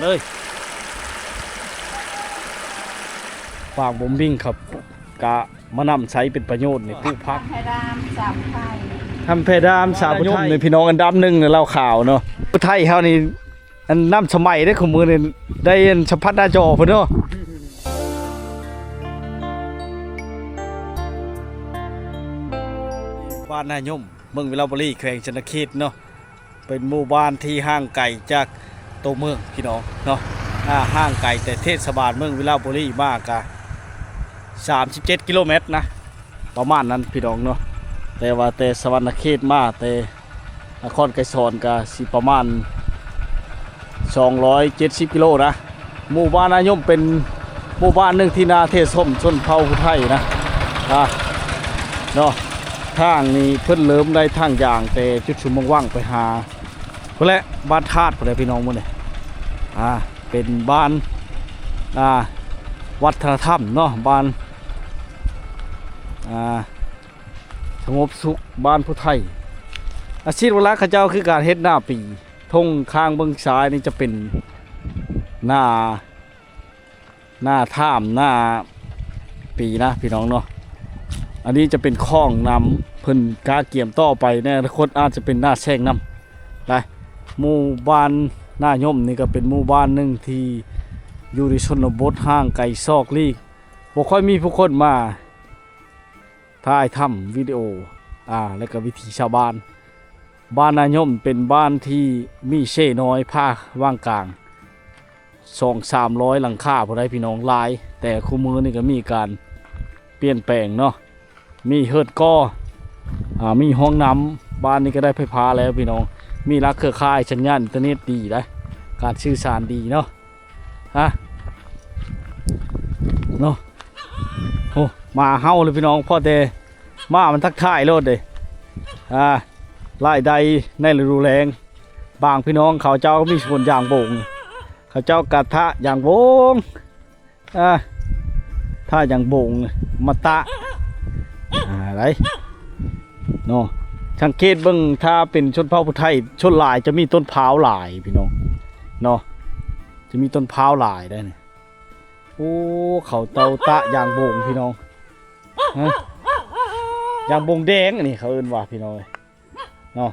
ເລີຍ ຟາກບົມບິງຄັບ ກະມານຳໃຊ້ເປັນປະໂຫຍດນີ້ ປູກຜັກ ແພດາມສາມໄທ ທຳແພດາມສາມໄທນີ້ ພີ່ນ້ອງ ອັນດັບໜຶ່ງໃນລາວຂາວເນາະ. ຜູ້ໄທເຮົານີ້ ອັນນຳສະໄໝເດ້ ຄູ່ມື້ນີ້ ໄດ້ອັນສຳຜັດໜ້າຈໍພຸ້ນເນາະ. ບ້ານນາຍົມ ເມືອງວິລາວະລີ ແຂວງຊະນະເຂດເນາະ. ເປັນໝູ່ບ້ານທີ່ຫ່າງໄກຈາກໂຕເມືອງ ພີ່ນ້ອງເນາະ. ອ່າ ຫ່າງໄກແຕ່ເທດສະບານເມືອງວິລາວະລີມາກະສາມສິບເຈັດກິໂລແມັດນະ ປະມານນັ້ນ ພີ່ນ້ອງເນາະ. ແຕ່ວ່າແຕ່ສະຫວັນນະເຂດມາ ແຕ່ນະຄອນໄກສອນກະຊິປະມານສອງຮ້ອຍເຈັດສິບກິໂລນະ. ໝູ່ບ້ານນາຍົມເປັນໝູ່ບ້ານໜຶ່ງທີ່ໜ້າເທຊົມຊົນເຜົ່າຜູ້ໄທນະ ອ່າ ເນາະ. ທາງນີ້ເພິ່ນເລີ່ມໄດ້ທາງຍ່າງແຕ່ຈຸດຊຸມເມືອງວັງໄປຫາພຸ້ນແຫຼະ ບ້ານທາດພຸ້ນແຫຼະ ພີ່ນ້ອງ ໝູ່ນີ້. ອ່າ ເປັນບ້ານ ອ່າ ວັດທະນະທຳເນາະ ບ້ານ ອ່າ ສະຫງົບສຸກ ບ້ານຜູ້ໄທ. ອາຊີບຫຼັກເຂົາເຈົ້າຄືການເຮັດນາປີ. ທົ່ງຂ້າງເບື້ອງຊ້າຍນີ້ຈະເປັນນາ ນາທາມ ນາປີນະ ພີ່ນ້ອງເນາະ. ອັນນີ້ຈະເປັນຂອງນຳ ເພິ່ນກະກຽມຕໍ່ໄປໃນອະນາຄົດອາດຈະເປັນນາແຊງນຳໄດ້. ໝູ່ບ້ານນາຍົມນີ້ກະເປັນໝູ່ບ້ານໜຶ່ງທີ່ຢູ່ໃນຊົນນະບົດຫ່າງໄກຊອກຫຼີກ ບໍ່ຄ່ອຍມີຜູ້ຄົນມາ ຖ່າຍທຳວິດີໂອ ອ່າ ແລ້ວກະວິຖີຊາວບ້ານ. ບ້ານນາຍົມເປັນບ້ານທີ່ມີເຊນ້ອຍພາກວ່າງກາງ ສອງສາມຮ້ອຍຫຼັງຄາຜູ້ໃດ ພີ່ນ້ອງ ຫຼາຍ. ແຕ່ຄູ່ມື້ນີ້ກະມີການປ່ຽນແປງເນາະ ມີເຮືອນກໍ່ ອ່າ ມີຫ້ອງນ້ຳ. ບ້ານນີ້ກະໄດ້ໄຟຟ້າແລ້ວ ພີ່ນ້ອງ ມີຫຼັກເຄືອຂ່າຍ ສັນຍານອິນເຕີເນັດດີໄດ໋ ການສື່ສານດີເນາະ. ຮະ ເນາະ ໂອ້ ໝາເຫົ່າເລີຍພີ່ນ້ອງ ພໍແຕ່ໝາມັນທັກທາຍໂລດເດ້. ອ່າ ລາຍໄດ້ໃນລະດູແລ້ງ ບາງພີ່ນ້ອງເຂົາເຈົ້າມີສວນຢາງບົງ ເຂົາເຈົ້າກະທະຢາງບົງ ອ່າ ທະຢາງບົງ ມາຕະ ອ່າ ໄດ້ ເນາະ. ສັງເກດເບິ່ງ ຖ້າເປັນຊົນເຜົ່າຜູ້ໄທ ສ່ວນຫຼາຍຈະມີຕົ້ນພ້າວຫຼາຍພີ່ນ້ອງເນາະ ຈະມີຕົ້ນພ້າວຫຼາຍໄດ໋ນີ້. ໂອ້ ເຂົາເຈົ້າຕະຢາງບົງພີ່ນ້ອງ ຮະ ຢາງບົງແດງ ອັນນີ້ເຂົາເອີ້ນວ່າ ພີ່ນ້ອງເອີຍເນາະ.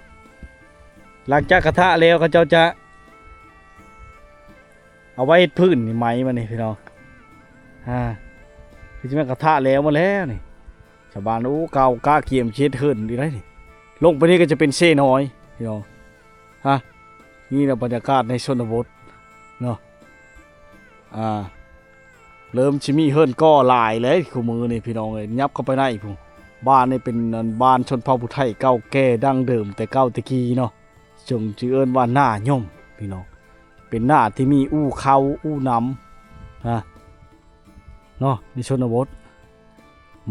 ຫຼັງຈາກກະທະແລ້ວ ເຂົາເຈົ້າຈະ ເອົາໄວ້ເຮັດພື້ນນີ້ ໄມ້ມັນນີ້ພີ່ນ້ອງ ອ່າ ຄືຊິແມ່ນກະທະແລ້ວໝົດແລ້ວນີ້ ຊາວບ້ານ. ໂອ້ ເຂົາກະກຽມຊິເຮັດເຮືອນຢູ່ໄດ໋ນີ້. ລົງໄປນີ້ກະຈະເປັນເຊນ້ອຍພີ່ນ້ອງ ຮະ ນີ້ລະບັນຍາກາດໃນຊົນນະບົດເນາະ. ອ່າ ເລີ່ມຊິມີເຮືອນກໍ່ຫຼາຍແລ້ວຄູ່ມື້ນີ້ພີ່ນ້ອງເອີຍ. ຫຍັບເຂົ້າໄປໃນພຸ້ນ ບ້ານນີ້ເປັນ ອັນ ບ້ານຊົນເຜົ່າຜູ້ໄທເກົ່າແກ່ດັ້ງເດີມແຕ່ເກົ່າແຕ່ກີ້ເນາະ ຈຶ່ງຊິເອີ້ນວ່ານາຍົມພີ່ນ້ອງ. ເປັນນາທີ່ມີອູ່ເຂົ້າອູ່ນ້ຳ ນະ ເນາະ ໃນຊົນນະບົດ.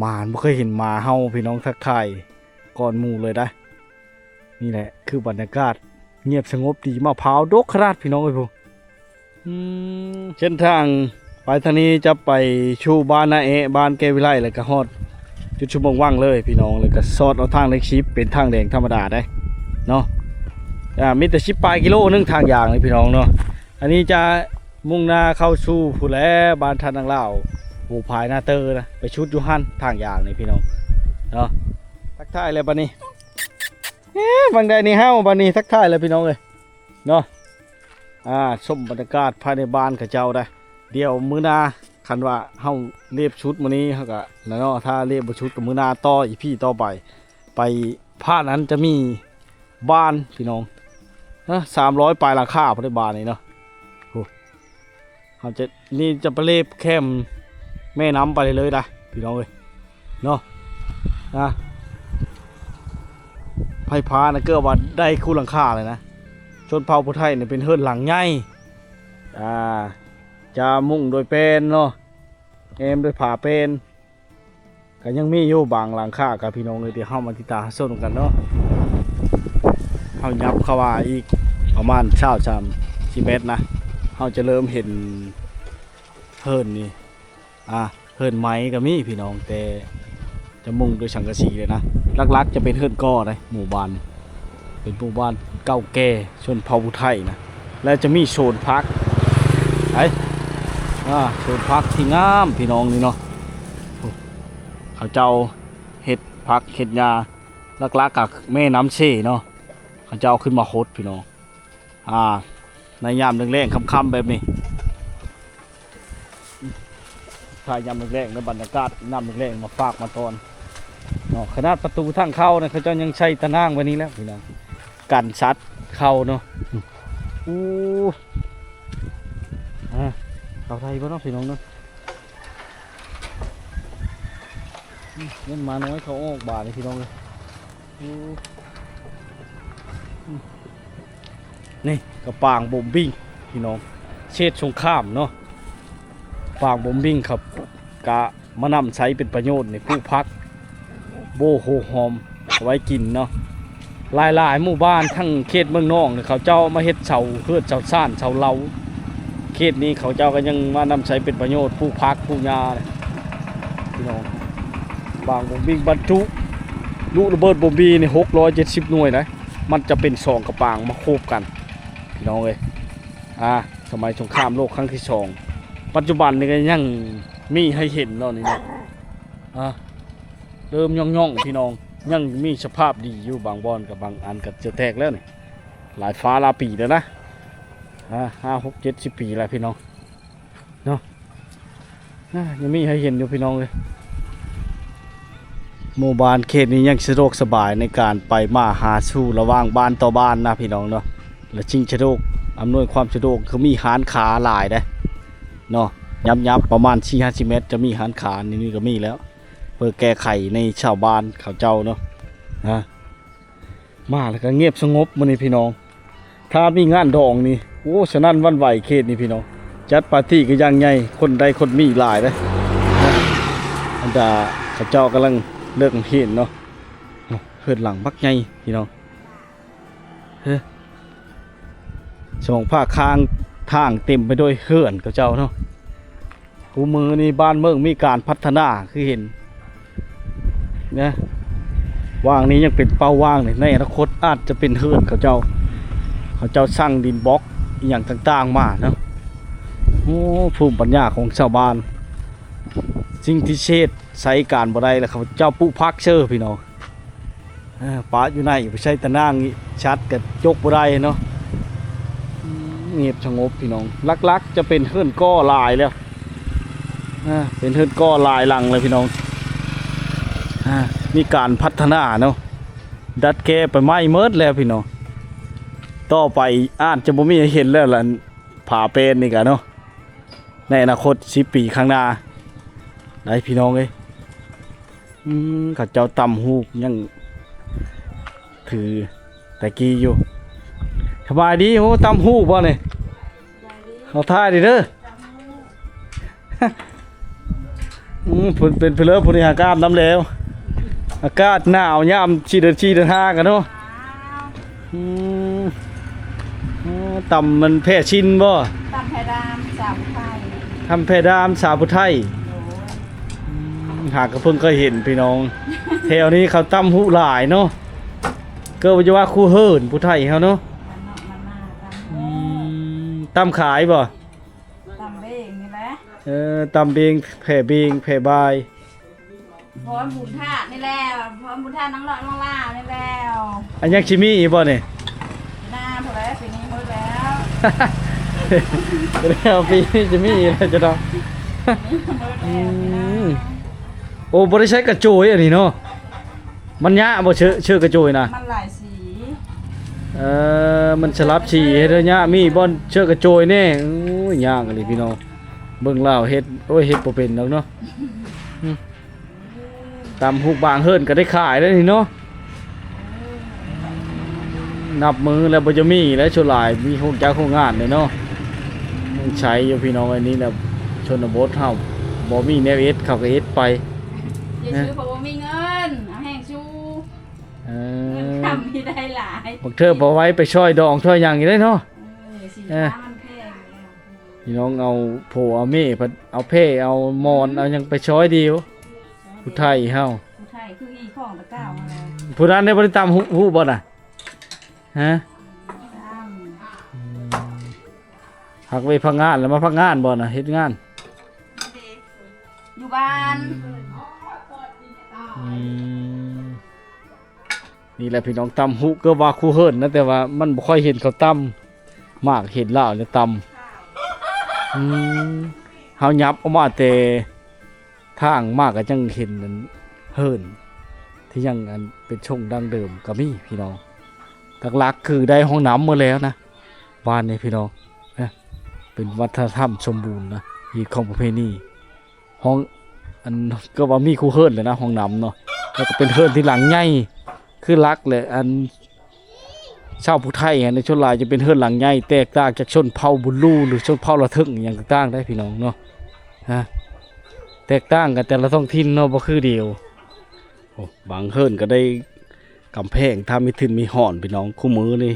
ໝາ ບໍ່ເຄີຍເຫັນໝາເຫົ່າພີ່ນ້ອງ ທັກທາຍກ່ອນໝູ່ເລີຍໄດ໋. ນີ້ແຫຼະຄືບັນຍາກາດ ງຽບສະຫງົບດີ ໝາກພ້າວດົກຂະໜາດພີ່ນ້ອງເອີຍພຸ້ນ. ອືມ ເສັ້ນທາງໄປທາງນີ້ຈະໄປສູ່ບ້ານນາແອະ ບ້ານແກ້ວວິໄລ ແລ້ວກະຮອດຈຸດຊຸມເມືອງວັງເລີຍພີ່ນ້ອງ. ແລ້ວກະຊອດເອົາທາງເລກສິບ ເປັນທາງແດງທຳມະດາໄດ໋ເນາະ. ອ່າ ມີແຕ່ສິບປາຍກິໂລໜຶ່ງທາງຢ່າງນີ້ພີ່ນ້ອງເນາະ. ອັນນີ້ຈະມຸ່ງໜ້າເຂົ້າສູ່ພຸ້ນແຫຼະ ບ້ານທ່ານນາງລາວ ໂຫ ພາຍນາເຕີນະ ໄປຊຸດຢູ່ຫັ້ນທາງຢ່າງນີ້ພີ່ນ້ອງເນາະ. ທັກທາຍແລ້ວບັດນີ້ ເອີ ບາງໃດນີ້ເຮົາ ບັດນີ້ທັກທາຍແລ້ວພີ່ນ້ອງເອີຍເນາະ. ອ່າ ຊົມບັນຍາກາດພາຍໃນບ້ານເຂົາເຈົ້າໄດ໋. ດຽວມື້ໜ້າ ຄັນວ່າເຮົາເລບຊຸດມື້ນີ້ ເຮົາກະນະເນາະ ຖ້າເລບບໍ່ຊຸດກະມື້ໜ້າຕໍ່ ອີພີຕໍ່ໄປ ໄປພາກນັ້ນຈະມີບ້ານພີ່ນ້ອງ ນະ ສາມຮ້ອຍປາຍຫຼັງຄາພຸ້ນເດ້ ບ້ານນີ້ເນາະ. ໂອ້ ເຮົາຈະ ນີ້ຈະໄປເລບແຄມແມ່ນ້ຳໄປເລີຍໆ ໄດ໋ພີ່ນ້ອງເອີຍເນາະ. ນະ ໄຟຟ້ານະ ເກືອບວ່າໄດ້ຄູ່ຫຼັງຄາເລີຍນະ. ຊົນເຜົ່າຜູ້ໄທນີ້ເປັນເຮືອນຫຼັງໃຫຍ່ ອ່າ ຈະມຸງໂດຍແປ້ນເນາະ ແອ້ມໂດຍຜ້າແປ້ນ. ກະຍັງມີຢູ່ບາງຫຼັງຄາ ກະພີ່ນ້ອງເອີຍ ດຽວເຮົາມາຕິດຕາມຮັບຊົມນຳກັນເນາະ. ເຮົາຫຍັບເຂົ້າມາອີກປະມານຊາວ ສາມສິບແມັດນະ ເຮົາຈະເລີ່ມເຫັນເຮືອນນີ້ ອ່າ ເຮືອນໄມ້ກະມີພີ່ນ້ອງ ແຕ່ຈະມຸງໂດຍສັງກະສີເລີຍນະ. ຫຼັກໆຈະເປັນເຮືອນກໍ່ໄດ໋ ໝູ່ບ້ານ ເປັນໝູ່ບ້ານເກົ່າແກ່ຊົນເຜົ່າຜູ້ໄທນະ ແລະຈະມີໂຊນຜັກ ໄປ ອ່າ ສວນຜັກທີ່ງາມພີ່ນ້ອງນີ້ເນາະ. ເຂົາເຈົ້າເຮັດຜັກເຮັດຫຍ້າ ຫຼັກໆກໍແມ່ນ້ຳເຊເນາະ ເຂົາເຈົ້າເອົາຂຶ້ນມາຫົດພີ່ນ້ອງ. ອ່າ ໃນຍາມແລງໆຄ່ຳໆແບບນີ້ ຖ່າຍຍາມແລງໆ ໃນບັນຍາກາດຍາມແລງໆ ມາຝາກມາຕ້ອນເນາະ. ຂະໜາດປະຕູທາງເຂົ້ານະ ເຂົາເຈົ້າຍັງໃສ່ຕາໜ່າງໄວ້ນີ້ແລ້ວພີ່ນ້ອງ ກັນສັດເຂົ້າເນາະ. ໂອ້ ອ່າ ເຂົ້າໄດ້ບໍ່ເນາະພີ່ນ້ອງເນາະ. ອືມ ເງິນໝານ້ອຍເຂົ້າອອກບາດນີ້ພີ່ນ້ອງເອີຍ. ໂອ້ ອືມ ນີ້ກະປາງບົມບິງພີ່ນ້ອງ ເສດສົງຄາມເນາະ. ປາງບົມບິງເຂົາກະມານຳໃຊ້ເປັນປະໂຫຍດໃນປູກຜັກ ໂບ້ໂຮຫອມ ເອົາໄວ້ກິນເນາະ. ຫຼາຍໆໝູ່ບ້ານທັງເຂດເມືອງນອງນີ້ ເຂົາເຈົ້າມາເຮັດເສົາເຮືອນເສົາຊານເສົາເລົາ. ເຂດນີ້ເຂົາເຈົ້າກໍຍັງມານຳໃຊ້ເປັນປະໂຫຍດ ປູກຜັກປູກຫຍ້າພີ່ນ້ອງ. ບາງບົມບິງບັນຈຸລູກລະເບີດບົມບີນີ້ ຫົກຮ້ອຍເຈັດສິບໜ່ວຍນະ. ມັນຈະເປັນສອງກະປາງມາໂຄບກັນພີ່ນ້ອງເອີຍ. ອ່າ ສະໄໝສົງຄາມໂລກຄັ້ງທີສອງ ປັດຈຸບັນນີ້ກໍຍັງມີໃຫ້ເຫັນເນາະນີ້ເນາະ. ອ່າ ເລີ່ມຫຍ້ອງໆ ພີ່ນ້ອງ ຍັງມີສະພາບດີຢູ່. ບາງບ່ອນກັບບາງອັນກໍຈະແຕກແລ້ວນີ້ ຫຼາຍຟ້າຫຼາຍປີແລ້ວນະ. ອ່າ ຫ້າ ຫົກ ເຈັດ ສິບປີແລ້ວພີ່ນ້ອງເນາະ. ອ່າ ຍັງມີໃຫ້ເຫັນຢູ່ພີ່ນ້ອງເອີຍ. ໝູ່ບ້ານເຂດນີ້ຍັງສະດວກສະບາຍໃນການໄປມາຫາສູ່ລະຫວ່າງບ້ານຕໍ່ບ້ານນະພີ່ນ້ອງເນາະ. ແລະ ສິ່ງສະດວກ ອຳນວຍຄວາມສະດວກຄືມີຮ້ານຄ້າຫຼາຍເດ້ເນາະ. ຫຍັບໆປະມານສີ່ຫ້າສິບແມັດ ຈະມີຮ້ານຄ້າ ນີ້ກໍມີແລ້ວ ເພື່ອແກ້ໄຂໃນຊາວບ້ານເຂົາເຈົ້າເນາະ. ອ່າ ມາແລ້ວກໍງຽບສະຫງົບມື້ນີ້ພີ່ນ້ອງ. ຖ້າມີງານດອງນີ້ ໂອ້ ສະໜັ່ນຫວັ່ນໄຫວເຂດນີ້ພີ່ນ້ອງ. ຈັດປາຕີ້ກໍຢ່າງໃຫຍ່ ຄົນໄດ້ຄົນມີຫຼາຍເດ້. ບັນດາເຂົາເຈົ້າກຳລັງເລີກຮຽນເນາະ. ເຮືອນຫຼັງບັກໃຫຍ່ພີ່ນ້ອງ. ເຮີ ສອງພາກຂ້າງທາງເຕັມໄປດ້ວຍເຮືອນເຂົາເຈົ້າເນາະ. ຄູ່ມື້ນີ້ບ້ານເມືອງມີການພັດທະນາຄືເຫັນນະ. ຫວ່າງນີ້ຍັງເປັນເປົ້າຫວ່າງນີ້ ໃນອະນາຄົດອາດຈະເປັນເຮືອນເຂົາເຈົ້າ. ເຂົາເຈົ້າສັ່ງດິນບລັອກອີ່ຫຍັງຕ່າງໆມາເນາະ. ໂອ້ ພູມປັນຍາຂອງຊາວບ້ານ. ສິ່ງທີ່ເສດໃຊ້ການບໍ່ໄດ້ແລ້ວ ເຂົາເຈົ້າປູກຜັກເຊີພີ່ນ້ອງ. ເອີ ປະຢູ່ໃນ ໄປໃສ່ຕາໜ່າງນີ້ ສັດກໍຈົກບໍ່ໄດ້ເນາະ. ອືມ ງຽບສະຫງົບພີ່ນ້ອງ. ຫຼັກໆຈະເປັນເຮືອນກໍ່ຫຼາຍແລ້ວ ອ່າ ເປັນເຮືອນກໍ່ຫຼາຍຫຼັງແລ້ວພີ່ນ້ອງ. ອ່າ ມີການພັດທະນາເນາະ ດັດແກ້ໄປໃໝ່ໝົດແລ້ວພີ່ນ້ອງ. ຕໍ່ໄປອາດຈະບໍ່ມີໃຫ້ເຫັນແລ້ວລະ ຝາແປ້ນນີ້ກະເນາະ. ໃນອະນາຄົດສິບປີຂ້າງໜ້າໄດ້ພີ່ນ້ອງເອີຍ. ອືມ ເຂົາເຈົ້າຕຳຫູກຍັງຖືແຕ່ກີ້ຢູ່. ສະບາຍດີ. ໂອ້ ຕຳຫູກບໍ່ນີ້? ເອົາຖ່າຍດີເດີ. ອືມ ເພິ່ນເປັນເພິ່ນເລີ ຜູ້ນີ້ຫາກອາບນ້ຳແລ້ວ. ອາກາດໜາວຍາມສີ່ເດືອນສີ່ເດືອນຫ້າກັນເນາະ. ອືມ ເອີ ຕຳມັນແຜ່ຊິນບໍ່? ຕຳແຜ່ດາມສາວຜູ້ໄທ. ຕຳແຜ່ດາມສາວຜູ້ໄທ. ໂດຍ. ອືມ ຫາກະເພິ່ງເຄີຍເຫັນພີ່ນ້ອງ. ແຖວນີ້ເຂົາຕຳຫູກຫຼາຍເນາະ. ເກີດວ່າຈະວ່າຄູ່ເຮີນຜູ້ໄທເຮົາເນາະ. ບ້ານນອກບ້ານນາຕຳຫູກ. ອືມ ຕຳຂາຍບໍ່? ຕຳເບງນີ້ແຫຼະ. ເອີ ຕຳເບງ ແຜ່ເບງ ແຜ່ບາຍ. ພ້ອມບຸນທາດນີ້ແຫຼະ ພ້ອມບຸນທາດນາງຫຼ້ອຍນ້ອງຫຼ້ານີ້ແຫຼະ. ອັນຍັງຊິມີອີກບໍ່ນີ້? ໜ້າພຸ້ນແຫຼະ ປີນີ້ໝົດແລ້ວ. ແລ້ວປີນີ້ຈະມີອີກແລ້ວຈະດອກ. ມີໝົດແລ້ວ. ອືມ ໂອ້ ບໍ່ໄດ້ໃຊ້ກະໂຈຍອັນນີ້ເນາະ. ມັນຍາກບໍ່ ເຊື້ອ ເຊື້ອກະໂຈຍນະ? ມັນຫຼາຍສີ. ເອີ ມັນສະຫຼັບສີເຮັດໃຫ້ຍາກ. ມີບ່ອນເຊື້ອກະໂຈຍແດ່. ໂອ້ຍ ຍາກອີ່ຫຼີພີ່ນ້ອງ. ເບິ່ງລາວເຮັດ ໂອ້ຍ ເຮັດບໍ່ເປັນດອກເນາະ. ອືມ ຕຳຫູກບາງເຮີນກໍໄດ້ຂາຍແລ້ວນີ້ເນາະ. ນັບມື້ແລ້ວບໍ່ຈະມີແລ້ວ ສ່ວນຫຼາຍມີໂຮງຈັກໂຮງງານເດ້ເນາະ. ຍັງໃຊ້ຢູ່ພີ່ນ້ອງ. ອັນນີ້ແຫຼະຊົນນະບົດເຮົາ ບໍ່ມີແນວເຮັດ ເຂົາກໍເຮັດໄປ. ຢ່າຊື້ ເພາະບໍ່ມີເງິນ ເອົາແຮງຊູ. ເອີ ເງິນຄຳມີໄດ້ຫຼາຍ. ບາງເທື່ອບໍ່ໄຫວໄປຊ່ອຍດອງຊ່ອຍຫຍັງຢູ່ເດ້ເນາະ. ເອີ ສິນຄ້າມັນແພງແລ້ວ. ພີ່ນ້ອງເອົາໂພເອົາເມ ເພິ່ນເອົາແພເອົາໝອນເອົາຫຍັງໄປຊ່ອຍດີຢູ່. ຜູ້ໄທເຮົາ ຜູ້ໄທຄືອີຂອງຕະເກົ່າຫັ້ນແຫຼະ. ຜູ້ນັ້ນໄດ້ບໍ່ໄດ້ຕຳຫູກ ຫູກບໍ່ນະ? ຮະ? ຕຳ. ອືມ. ພັກເວຍພັກງານ ແລ້ວມາພັກງານບໍ່ນະ ເຮັດງານ ຢູ່ບ້ານ. ອືມ ນີ້ແຫຼະພີ່ນ້ອງ ຕຳຫຸ ເກີດວ່າຄູເຮີນນະ ແຕ່ວ່າມັນບໍ່ຄ່ອຍເຫັນເຂົາຕຳ ມາກເຫັນລາວນີ້ຕຳ. ອືມ ເຮົາຫຍັບອອກມາແຕ່ທາງມາກໍຍັງເຫັນອັນເຮີນທີ່ຍັງອັນເປັນຊົງດັ້ງເດີມກໍມີພີ່ນ້ອງ. ຫຼັກໆຄືໄດ້ຫ້ອງນ້ຳໝົດແລ້ວນະ ບ້ານນີ້ພີ່ນ້ອງນະ ເປັນວັດທະນະທຳສົມບູນນະ ຮີດຄອງປະເພນີ. ຫ້ອງ ອັນ ກໍວ່າມີຄູ່ເຮືອນແຫຼະນະ ຫ້ອງນ້ຳເນາະ ແລ້ວກໍເປັນເຮືອນທີ່ຫຼັງໃຫຍ່ ຄືຫຼັກແຫຼະ ອັນ ຊາວຜູ້ໄທຫັ້ນ ສ່ວນຫຼາຍຈະເປັນເຮືອນຫຼັງໃຫຍ່ ແຕກຕ່າງຈາກຊົນເຜົ່າບູລູ ຫຼື ຊົນເຜົ່າລະເຖິງ ອີ່ຫຍັງຕ່າງໆ ໄດ໋ພີ່ນ້ອງເນາະ ຮະ ແຕກຕ່າງກັນແຕ່ລະທ້ອງຖິ່ນເນາະ ບໍ່ຄືດຽວ. ໂອ້ ບາງເຮືອນກໍໄດ້ກຳແພງ ຖ້າມີທຶນມີຮ່ອນ ພີ່ນ້ອງ ຄູ່ມື້ນີ້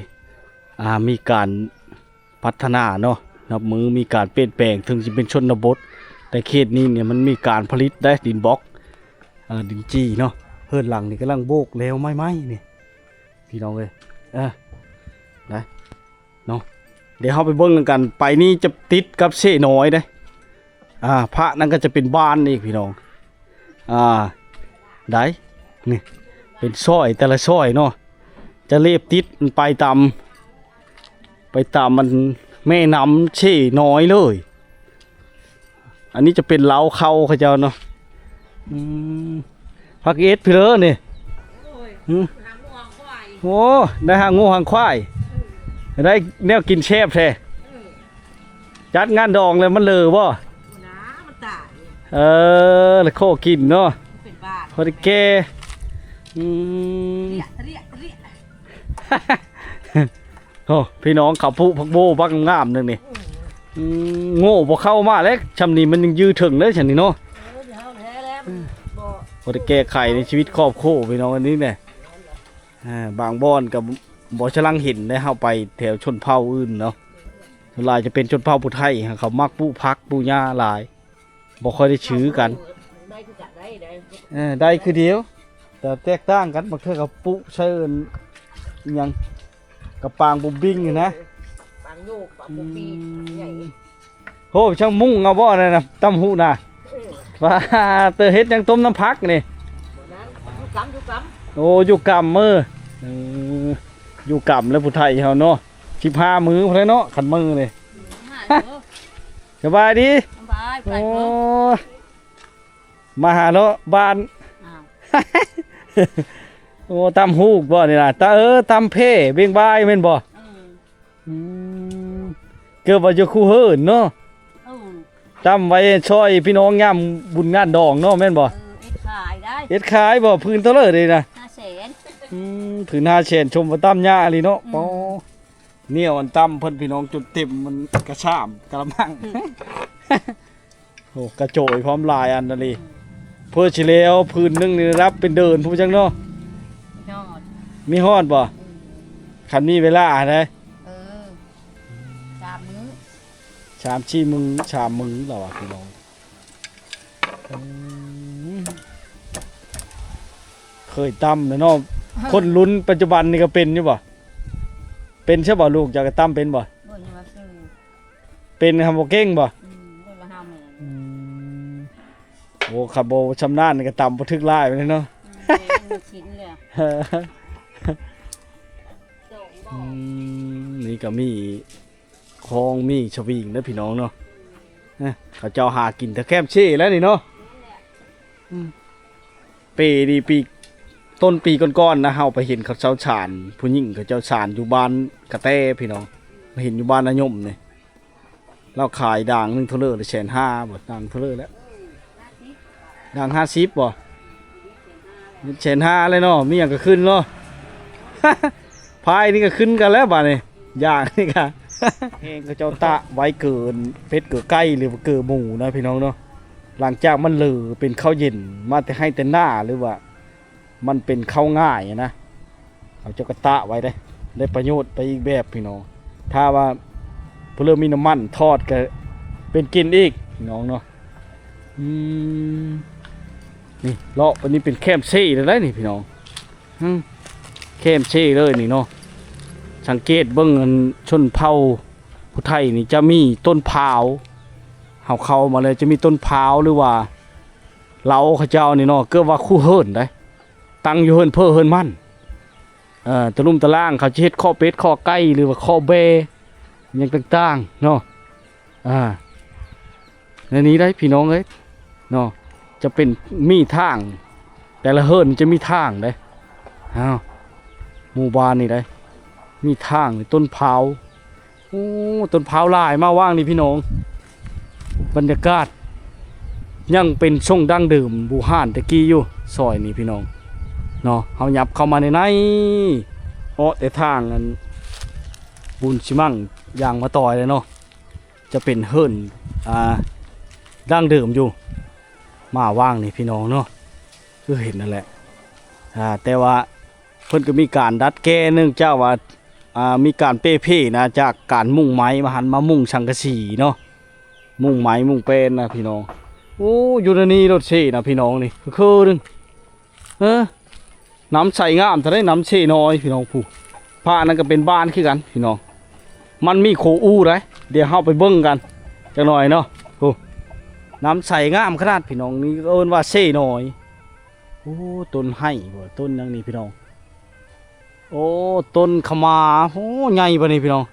ອ່າ ມີການ ພັດທະນາເນາະ ນັບມື້ມີການປ່ຽນແປງ ເຖິງຊິເປັນຊົນນະບົດ ແຕ່ເຂດນີ້ນີ້ມັນມີການຜະລິດໄດ໋ ດິນບລັອກ ເອີ ດິນຈີ່ເນາະ. ເຮືອນຫຼັງນີ້ກຳລັງໂບກແລ້ວໃໝ່ໆ ນີ້ພີ່ນ້ອງເອີຍ ເອີ ໄດ້ເນາະ. ດຽວເຮົາໄປເບິ່ງນຳກັນ ໄປນີ້ຈະຕິດກັບເຊນ້ອຍເດ້ ອ່າ ພະນັ້ນກໍຈະເປັນບ້ານອີກພີ່ນ້ອງ ອ່າ ໄດ້ ນີ້ ເປັນຊອຍ ແຕ່ລະຊອຍເນາະ ຈະລຽບຕິດໄປຕາມ ໄປຕາມມັນແມ່ນ້ຳເຊນ້ອຍເລີຍ. ອັນນີ້ຈະເປັນເລົ້າເຂົ້າເຂົາເຈົ້າເນາະ ອືມ ຜັກເອດພີ່ເລີນີ້ ໂອ້ຍ ຫຶ ຫາງົວຫາຄວາຍ ໂອ້ ໄດ້ຫາງົວຫາຄວາຍ ໄດ້ແນວກິນແຊບແທ້ ເອີ ຈັດງານດອງແລ້ວມັນເລີບໍ່? ບໍ່ນາ ມັນຕາຍ ເອີ ລະຂໍກິນເນາະ ມັນເປັນບ້າ ພໍໄດ້ແກ່ ອືມ ເລຍ ເລຍ ເລຍ ໂອ້ ພີ່ນ້ອງ ເຂົາປູກຜັກໂບບັກງາມໜຶ່ງນີ້ ອືມ ໂງ່ບໍ່ເຂົ້າມາແລ້ວ ຊ່ຳນີ້ມັນຍັງຢືເຖິງເດ້ ຊ່ຳນີ້ເນາະ ເອີ ດຽວແທ້ແລ້ວ ອືມ ບໍ່ ບໍ່ໄດ້ແກ້ໄຂໃນຊີວິດຄອບຄົວພີ່ນ້ອງ ອັນນີ້ແຫຼະ ອ່າ ບາງບ່ອນກໍບໍ່ສະຫຼັງເຫັນໄດ໋ ເຮົາໄປແຖວຊົນເຜົ່າອື່ນເນາະ ສ່ວນຫຼາຍຈະເປັນຊົນເຜົ່າຜູ້ໄທ ເຂົາມັກປູກຜັກປູກຫຍ້າຫຼາຍ ບໍ່ຄ່ອຍໄດ້ຊື່ກັນ ໄດ້ຄືກັນໄດ້ ໄດ້ ເອີ ໄດ້ຄືດຽວ ແຕ່ແຕກຕ່າງກັນ ບາງເທື່ອກໍປູກໃສ່ອັນ ອີ່ຫຍັງ ກະປາງບຸບບິງຫັ້ນນະ ປາງໂຍກ ປາງບຸບບິງ ອືມ ໃຫຍ່ ໂຫ ຊ່າງມຸ້ງເອົາບໍ່ນັ້ນນະ ຕຳຫຸນະ ເອີ ວ່າແຕ່ເຮັດຫຍັງ ຕົ້ມນ້ຳຜັກນີ້ ບໍ່ນັ້ນ ຢູ່ກຳ ຢູ່ກຳ ໂອ້ ຢູ່ກຳ ເອີ ເອີ ຢູ່ກຳແລ້ວຜູ້ໄທເຮົາເນາະ ສິບຫ້າມື້ພຸ້ນແຫຼະເນາະ ຄັນມື້ນີ້ ສະບາຍດີ ສະບາຍ ໂອ້ ມາຫາເລາະບ້ານ ອ້າວ ໂອ້ ຕຳຫູກບໍ່ນີ້ນະ ຕາ ເອີ ຕຳເພ ເບັງບາຍແມ່ນບໍ່? ອືມ ອືມ ເກີດວ່າຢູ່ຄູເຮີນເນາະ ອືມ ຕຳໄວ້ຊ່ອຍພີ່ນ້ອງຍາມບຸນງານດອງເນາະ ແມ່ນບໍ່? ເອີ ເຮັດຂາຍໄດ້ ເຮັດຂາຍບໍ່? ຜືນເທົ່າໃດເດນະ? ຫ້າແສນ ອືມ ຜືນຫ້າແສນ ຊົມວ່າຕຳຍາກອີ່ຫຼີເນາະ ອືມ ປາ ແນວອັນຕຳເພິ່ນ ພີ່ນ້ອງ ຈົນເຕັມມັນກະຊາມກະລະມັງ ອືມ ໂອ້ ກະໂຈຍພ້ອມຫຼາຍອັນນະລີ ເພື່ອຊິແລ້ວຜືນໜຶ່ງນີ້ ໄດ້ນັບເປັນເດືອນພຸ້ນຈັກເນາະ ຍອດ ມີຮອດບໍ່? ອືມ ຄັນມີເວລາຫັ້ນໃດ ເອີ ສາມມື້ ສາມສີ່ມື້ ສາມມື້ລະວ່າ ພີ່ນ້ອງ ອືມ ເຄີຍຕຳແລ້ວເນາະ ຄົນລຸ້ນປັດຈຸບັນນີ້ກໍເປັນຢູ່ບໍ່? ເປັນຊະບໍ່? ລູກເຈົ້າກໍຕຳເປັນບໍ່? ບໍ່ ຍັງວ່າຊື່ ເປັນຫາບໍ່ເກັ່ງບໍ່? ອືມ ບໍ່ວ່າຫາໝໍ ອືມ ໂອ້ ຄັນບໍ່ຊຳນານນີ້ກໍຕຳບໍ່ຖືກຫຼາຍປານໃດເນາະ ອືມ ເອີ ມັນຊິນແລ້ວ ອືມ ນີ້ກໍມີ ຄອງມີສະວິງເດີພີ່ນ້ອງເນາະ ເອີ ເຂົາເຈົ້າຫາກິນແຕ່ແຄມເຊແລ້ວນີ້ເນາະ ອືມ ປີນີ້ ປີ ຕົ້ນປີກ່ອນໆນະ ເຮົາໄປເຫັນເຂົາເຈົ້າສານ ຜູ້ຍິງເຂົາເຈົ້າສານຢູ່ບ້ານກະແຕພີ່ນ້ອງ ມາເຫັນຢູ່ບ້ານນາຍົມນີ້ ລາວຂາຍດ່າງໜຶ່ງເທົ່າເລີ ແສນຫ້າບໍ່ ດ່າງເທົ່າເລີແລ້ວ ດ່າງຫ້າສິບບໍ່? ແສນຫ້າແລ້ວເນາະ ມີຫຍັງກໍຂຶ້ນເນາະ ພາຍນີ້ກໍຂຶ້ນກັນແລ້ວບາດນີ້ ຢ່າງນີ້ກະ ແຮງເຂົາເຈົ້າຕະໄວ້ເກີນເປັດເກີໄກ່ ຫຼືວ່າເກີໝູນະພີ່ນ້ອງເນາະ ຫຼັງຈາກມັນເລີເປັນເຂົ້າເຢັນມາແຕ່ໄຮ່ແຕ່ນາ ຫຼືວ່າ ມັນເປັນເຂົ້າງ່າຍນະ ເຂົາເຈົ້າກໍຕະໄວ້ເດ້ ໄດ້ປະໂຫຍດໄປອີກແບບພີ່ນ້ອງ ຖ້າວ່າຜູ້ເລີ່ມມີນ້ຳມັນທອດກໍເປັນກິນອີກພີ່ນ້ອງເນາະ ອືມ ນີ້ເລາະໄປນີ້ເປັນແຄມເຊເລີຍໄດ໋ນີ້ພີ່ນ້ອງ ອືມ ແຄມເຊເລີຍນີ້ເນາະ ສັງເກດເບິ່ງອັນຊົນເຜົ່າ ຜູ້ໄທນີ້ຈະມີຕົ້ນພ້າວ ເຮົາເຂົ້າມາແລ້ວຈະມີຕົ້ນພ້າວ ຫຼືວ່າເລົາເຂົາເຈົ້ານີ້ເນາະ ເກືອບວ່າຄູ່ເຮືອນໃດ ຕັ້ງຢູ່ເຮືອນເພີເຮືອນມັນ ເອີ ຕະລຸ່ມຕະລ່າງເຂົາຈະເຮັດຄອກເປັດຄອກໄກ່ ຫຼືວ່າຄອກແບ້ຫຍັງຕ່າງໆເນາະ ອ່າ ໃນນີ້ໄດ໋ພີ່ນ້ອງເອີຍເນາະ ຈະເປັນມີທາງ ແຕ່ລະເຮືອນຈະມີທາງເດ້ ອ້າວ ໝູ່ບ້ານນີ້ໄດ໋ ມີທາງ ຕົ້ນພ້າວ ໂອ້ ຕົ້ນພ້າວຫຼາຍມາຫວ່າງນີ້ພີ່ນ້ອງ ບັນຍາກາດຍັງເປັນຊົງດັ້ງເດີມບູຮານແຕ່ກີ້ຢູ່ ຊອຍນີ້ພີ່ນ້ອງເນາະ ເຮົາຫຍັບເຂົ້າມາໃນໃນ ເອາະແຕ່ທາງອັນ ບຸນຊິມັງ ຢ່າງມາຕ່ອຍເລີຍເນາະ ຈະເປັນເຮືອນ ອ່າ ດັ້ງເດີມຢູ່ ມາຫວ່າງນີ້ພີ່ນ້ອງເນາະ ຄືເຫັນນັ້ນແຫຼະ ອ່າ ແຕ່ວ່າເພິ່ນກໍມີການດັດແກ້ ເນື່ອງຈາກວ່າ ອ່າ ມີການເປ່ເພນະ ຈາກການມຸງໄມ້ ມາຫັນມາມຸງສັງກະສີເນາະ ມຸງໄມ້ມຸງແປ້ນນະພີ່ນ້ອງ ໂອ້ ຢູ່ໃນນີ້ລົດເຊນະພີ່ນ້ອງນີ້ ຄືໜຶ່ງ ເອີ ນ້ຳໃສງາມແທ້ເດ້ ນ້ຳເຊນ້ອຍພີ່ນ້ອງ ຜູ້ ພາກນັ້ນກໍເປັນບ້ານຄືກັນພີ່ນ້ອງ ມັນມີໂຄອູໄດ໋ ດຽວເຮົາໄປເບິ່ງກັນຈັກໜ່ອຍເນາະ ຜູ້ ນ້ຳໃສງາມຂະໜາດພີ່ນ້ອງ ນີ້ເອີ້ນວ່າເຊນ້ອຍ ໂອ້ ຕົ້ນໄຮບໍ່ ຕົ້ນຫຍັງນີ້ພີ່ນ້ອງ ໂອ້ ຕົ້ນຂະໝາ ໂອ້ ໃຫຍ່ປານນີ້ພີ່ນ້ອງ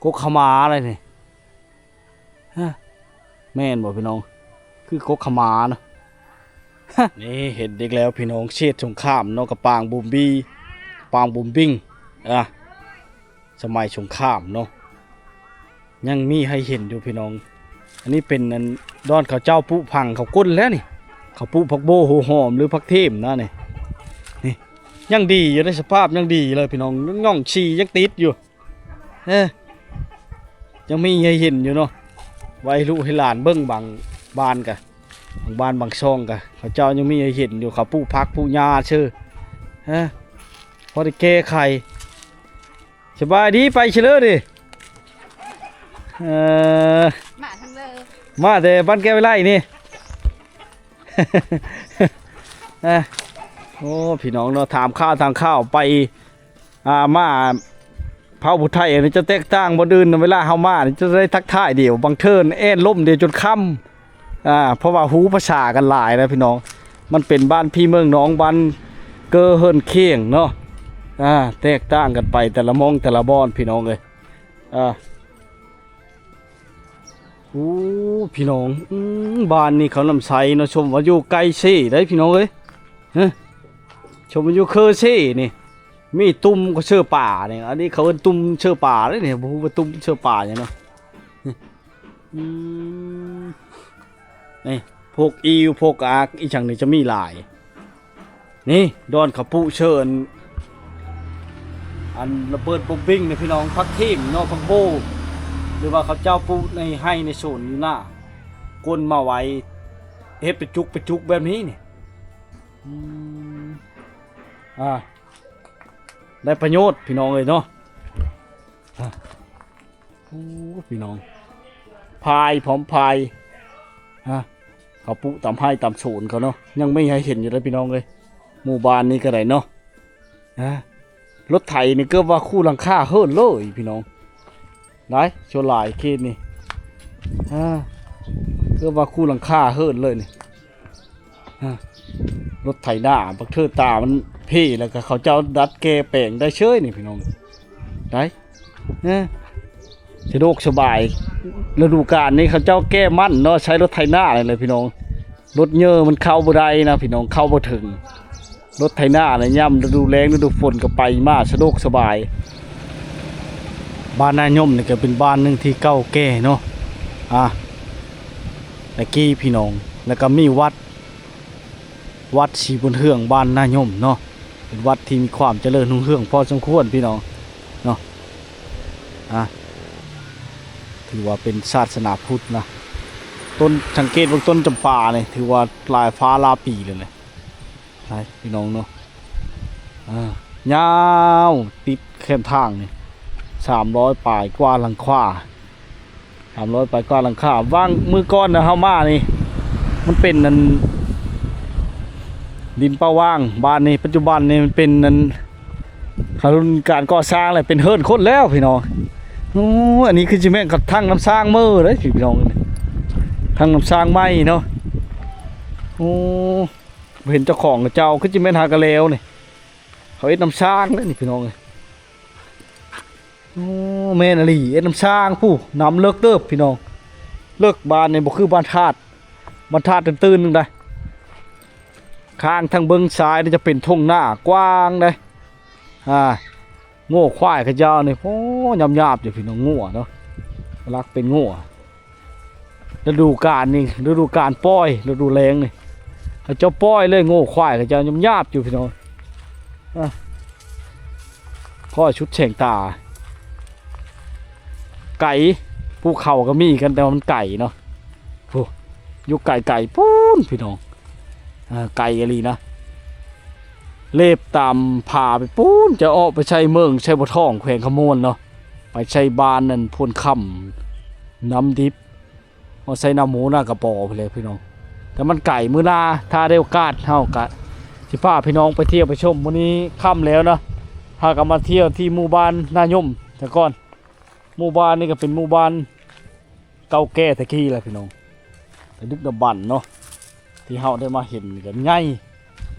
ກົກຂະໝາໄດ໋ນີ້ ຮະ ແມ່ນບໍ່ພີ່ນ້ອງ ຄືກົກຂະໝານະ ຮະ ນີ້ເຫັນອີກແລ້ວພີ່ນ້ອງ ເຂດສົງຄາມເນາະ ກະປາງບູມບີ ປາງບູມບິງ ອ່າ ສະໄໝສົງຄາມເນາະ ຍັງມີໃຫ້ເຫັນຢູ່ພີ່ນ້ອງ ອັນນີ້ເປັນອັນ ດອນເຂົາເຈົ້າປູກຜັງເຂົາກົ້ນແລ້ວນີ້ ເຂົາປູກຜັກໂບ້ຫົວຫອມ ຫຼື ຜັກເທມນະນີ້ ນີ້ ຍັງດີຢູ່ເດ້ ສະພາບຍັງດີເລີຍພີ່ນ້ອງ ຍ້ອງສີຍັງຕິດຢູ່ ເອີ ຍັງມີໃຫ້ເຫັນຢູ່ເນາະ ໄວ້ໃຫ້ລູກໃຫ້ຫຼານເບິ່ງ ບາງບ້ານກະ ບາງບ້ານບາງຊ່ອງກະ ເຂົາເຈົ້າຍັງມີໃຫ້ເຫັນຢູ່ ເຂົາປູກຜັກປູກຫຍ້າເຊີ ເອີ ພໍໄດ້ແກ້ໄຂ ສະບາຍດີ ໄປເຊີເລີນີ້ ເອີ ມາທາງເລີ ມາແຕ່ບ້ານແກ້ວໄວໄລນີ້ ເອີ ໂອ້ ພີ່ນ້ອງເນາະ ຖາມຂ່າວ ຖາມຂ່າວໄປ ອ່າ ມາ ເຜົ່າຜູ້ໄທນີ້ຈະແຕກຕ່າງບ່ອນອື່ນ ເວລາເຮົາມານີ້ຈະໄດ້ທັກທາຍດຽວ ບາງເທື່ອແອ່ນລົມດຽວຈົນຄ່ຳ ອ່າ ເພາະວ່າຮູ້ພາສາກັນຫຼາຍນະພີ່ນ້ອງ ມັນເປັນບ້ານພີ່ເມືອງນ້ອງ ບ້ານເກີເຮືອນຄຽງເນາະ ອ່າ ແຕກຕ່າງກັນໄປແຕ່ລະໝ່ອງແຕ່ລະບ່ອນ ພີ່ນ້ອງເອີຍ ອ່າ ໂອ້ ພີ່ນ້ອງ ອືມ ບ້ານນີ້ເຂົານ້ຳໃສເນາະ ຊົມວ່າຢູ່ໃກ້ເຊໄດ໋ພີ່ນ້ອງເອີຍ ຮະ ຊົມວ່າຢູ່ເຄີເຊນີ້ ມີຕຸ່ມກໍເຊີປານີ້ ອັນນີ້ເຂົາເອີ້ນຕຸ່ມເຊີປາເດ້ນີ້ ບໍ່ຮູ້ວ່າຕຸ່ມເຊີປາຫຍັງເນາະ ອືມ ນີ້ ພວກອີວ ພວກອາກ ອີຫຍັງນີ້ຈະມີຫຼາຍ ນີ້ ດອນເຂົາປູກເຊີນ ອັນລະເບີດບົມບິງນີ້ພີ່ນ້ອງ ຜັກເທມເນາະ ຜັກໂບ້ ຫຼືວ່າເຂົາເຈົ້າປູກໃນໄຮ່ໃນສວນຢູ່ໜ້າ ກົ້ນມາໄວ້ ເຮັດເປັນຈຸກເປັນຈຸກແບບນີ້ນີ້ ອືມ ອ່າ ໄດ້ປະໂຫຍດພີ່ນ້ອງເອີຍເນາະ ອ່າ ໂອ້ ພີ່ນ້ອງ ພາຍ ພ້ອມພາຍ ຮະ ເຂົາປູກຕາມໄຮ່ຕາມສວນເຂົາເນາະ ຍັງມີໃຫ້ເຫັນຢູ່ເດ້ພີ່ນ້ອງເອີຍ ໝູ່ບ້ານນີ້ກໍໄດ້ເນາະ ຮະ ລົດໄຖນີ້ເກືອບວ່າຄູ່ຫຼັງຄາເຮືອນເລີຍພີ່ນ້ອງ ຫຼາຍ ສ່ວນຫຼາຍເຂດນີ້ ຮະ ເກືອບວ່າຄູ່ຫຼັງຄາເຮືອນເລີຍນີ້ ຮະ ລົດໄຖນາ ບັກເທີຕາມັນເພ ແລ້ວກໍເຂົາເຈົ້າດັດແກ່ແປງໄດ້ເຊີຍນີ້ພີ່ນ້ອງ ໄດ້ ຮະ ສະດວກສະບາຍ ລະດູການນີ້ເຂົາເຈົ້າແກ່ມັນເນາະ ໃຊ້ລົດໄຖນານີ້ແຫຼະພີ່ນ້ອງ ລົດເຍີມັນເຂົ້າບໍ່ໄດ້ນະພີ່ນ້ອງ ເຂົ້າບໍ່ເຖິງ ລົດໄຖນານີ້ຍາມລະດູແລ້ງລະດູຝົນກໍໄປມາສະດວກສະບາຍ ບ້ານນາຍົມນີ້ກໍເປັນບ້ານໜຶ່ງທີ່ເກົ່າແກ່ເນາະ ອ່າ ແຕ່ກີ້ພີ່ນ້ອງ ແລ້ວກໍມີວັດ ວັດສີບຸນເຮືອງ ບ້ານນາຍົມເນາະ ເປັນວັດທີ່ມີຄວາມຈະເລີນຮຸ່ງເຮືອງພໍສົມຄວນພີ່ນ້ອງເນາະ ອ່າ ຖືວ່າເປັນສາສະໜາພຸດນະ ຕົ້ນ ສັງເກດເບິ່ງຕົ້ນຈຳປານີ້ ຖືວ່າຫຼາຍຟ້າຫຼາຍປີແລ້ວນະ ໄປພີ່ນ້ອງເນາະ ອ່າ ຍາວຕິດແຄມທາງນີ້ ສາມຮ້ອຍປາຍກວ່າຫຼັງຄາ ສາມຮ້ອຍປາຍກວ່າຫຼັງຄາ ຫວ່າງມື້ກ່ອນນະເຮົາມານີ້ ມັນເປັນອັນ ດິນເປົ່າຫວ່າງ ບ້ານນີ້ປັດຈຸບັນນີ້ມັນເປັນອັນ ຫາລຸນການກໍ່ສ້າງແລ້ວ ເປັນເຮືອນຄົນແລ້ວພີ່ນ້ອງ ໂອ້ ອັນນີ້ຄືຊິແມ່ນກະຖັງນ້ຳສ້າງເມີເດ້ພີ່ນ້ອງ ຖັງນ້ຳສ້າງໃໝ່ເນາະ. ໂອ້ ບໍ່ເຫັນເຈົ້າຂອງເຂົາເຈົ້າ ຄືຊິແມ່ນຫາກະແລ້ວນີ້ ເຂົາເຮັດນ້ຳສ້າງເດ້ນີ້ພີ່ນ້ອງເອີຍ. ໂອ້ ແມ່ນອີ່ຫຼີ ເຮັດນ້ຳສ້າງ ຜູ້ ນ້ຳເລິກເຕີບພີ່ນ້ອງ ເລິກ. ບ້ານນີ້ບໍ່ຄືບ້ານທາດ ບ້ານທາດຕື່ນໆໜຶ່ງໄດ໋. ຂ້າງທາງເບື້ອງຊ້າຍນີ້ຈະເປັນທົ່ງນາກວ້າງໄດ໋. ອ່າ ງົວຄວາຍເຂົາເຈົ້ານີ້ ໂອ້ ຫຍາບໆຢູ່ພີ່ນ້ອງ ງົວເນາະ ຫຼັກເປັນງົວ. ລະດູການນີ້ ລະດູການປ່ອຍ ລະດູແລ້ງນີ້ ເຂົາເຈົ້າປ່ອຍເລີຍ ງົວຄວາຍເຂົາເຈົ້າຫຍາບໆຢູ່ພີ່ນ້ອງ. ອ່ະ ພໍ້ຊຸດແສງຕາ ໄກ ພູເຂົາກໍມີກັນ ແຕ່ວ່າມັນໄກເນາະ. ໂອ້ ຢູ່ໄກໆພຸ້ນພີ່ນ້ອງ. ອ່າ ໄກອີ່ຫຼີນະ ເລັບຕາມຜາໄປພຸ້ນ ຈະອອກໄປໃສ່ເມືອງໄຊບົວທອງ ແຂວງຄຳມ່ວນເນາະ ໄປໃສ່ບ້ານນັ້ນໂພນຄຳ ນ້ຳດິບ ຮອດໃສ່ນ້ຳໝູ ນາກະປໍພຸ້ນແຫຼະພີ່ນ້ອງ. ແຕ່ມັນໄກ ມື້ໜ້າຖ້າໄດ້ໂອກາດ ເຮົາກະຊິພາພີ່ນ້ອງໄປທ່ຽວໄປຊົມ. ມື້ນີ້ຄ່ຳແລ້ວເນາະ ເຮົາກະມາທ່ຽວທີ່ໝູ່ບ້ານນາຍົມສາກ່ອນ. ໝູ່ບ້ານນີ້ກະເປັນໝູ່ບ້ານ ເກົ່າແກ່ແຕ່ກີ້ແຫຼະພີ່ນ້ອງ ແຕ່ດຶກດຳບັນເນາະ ທີ່ເຮົາໄດ້ມາເຫັນນີ້ກໍໃຫຍ່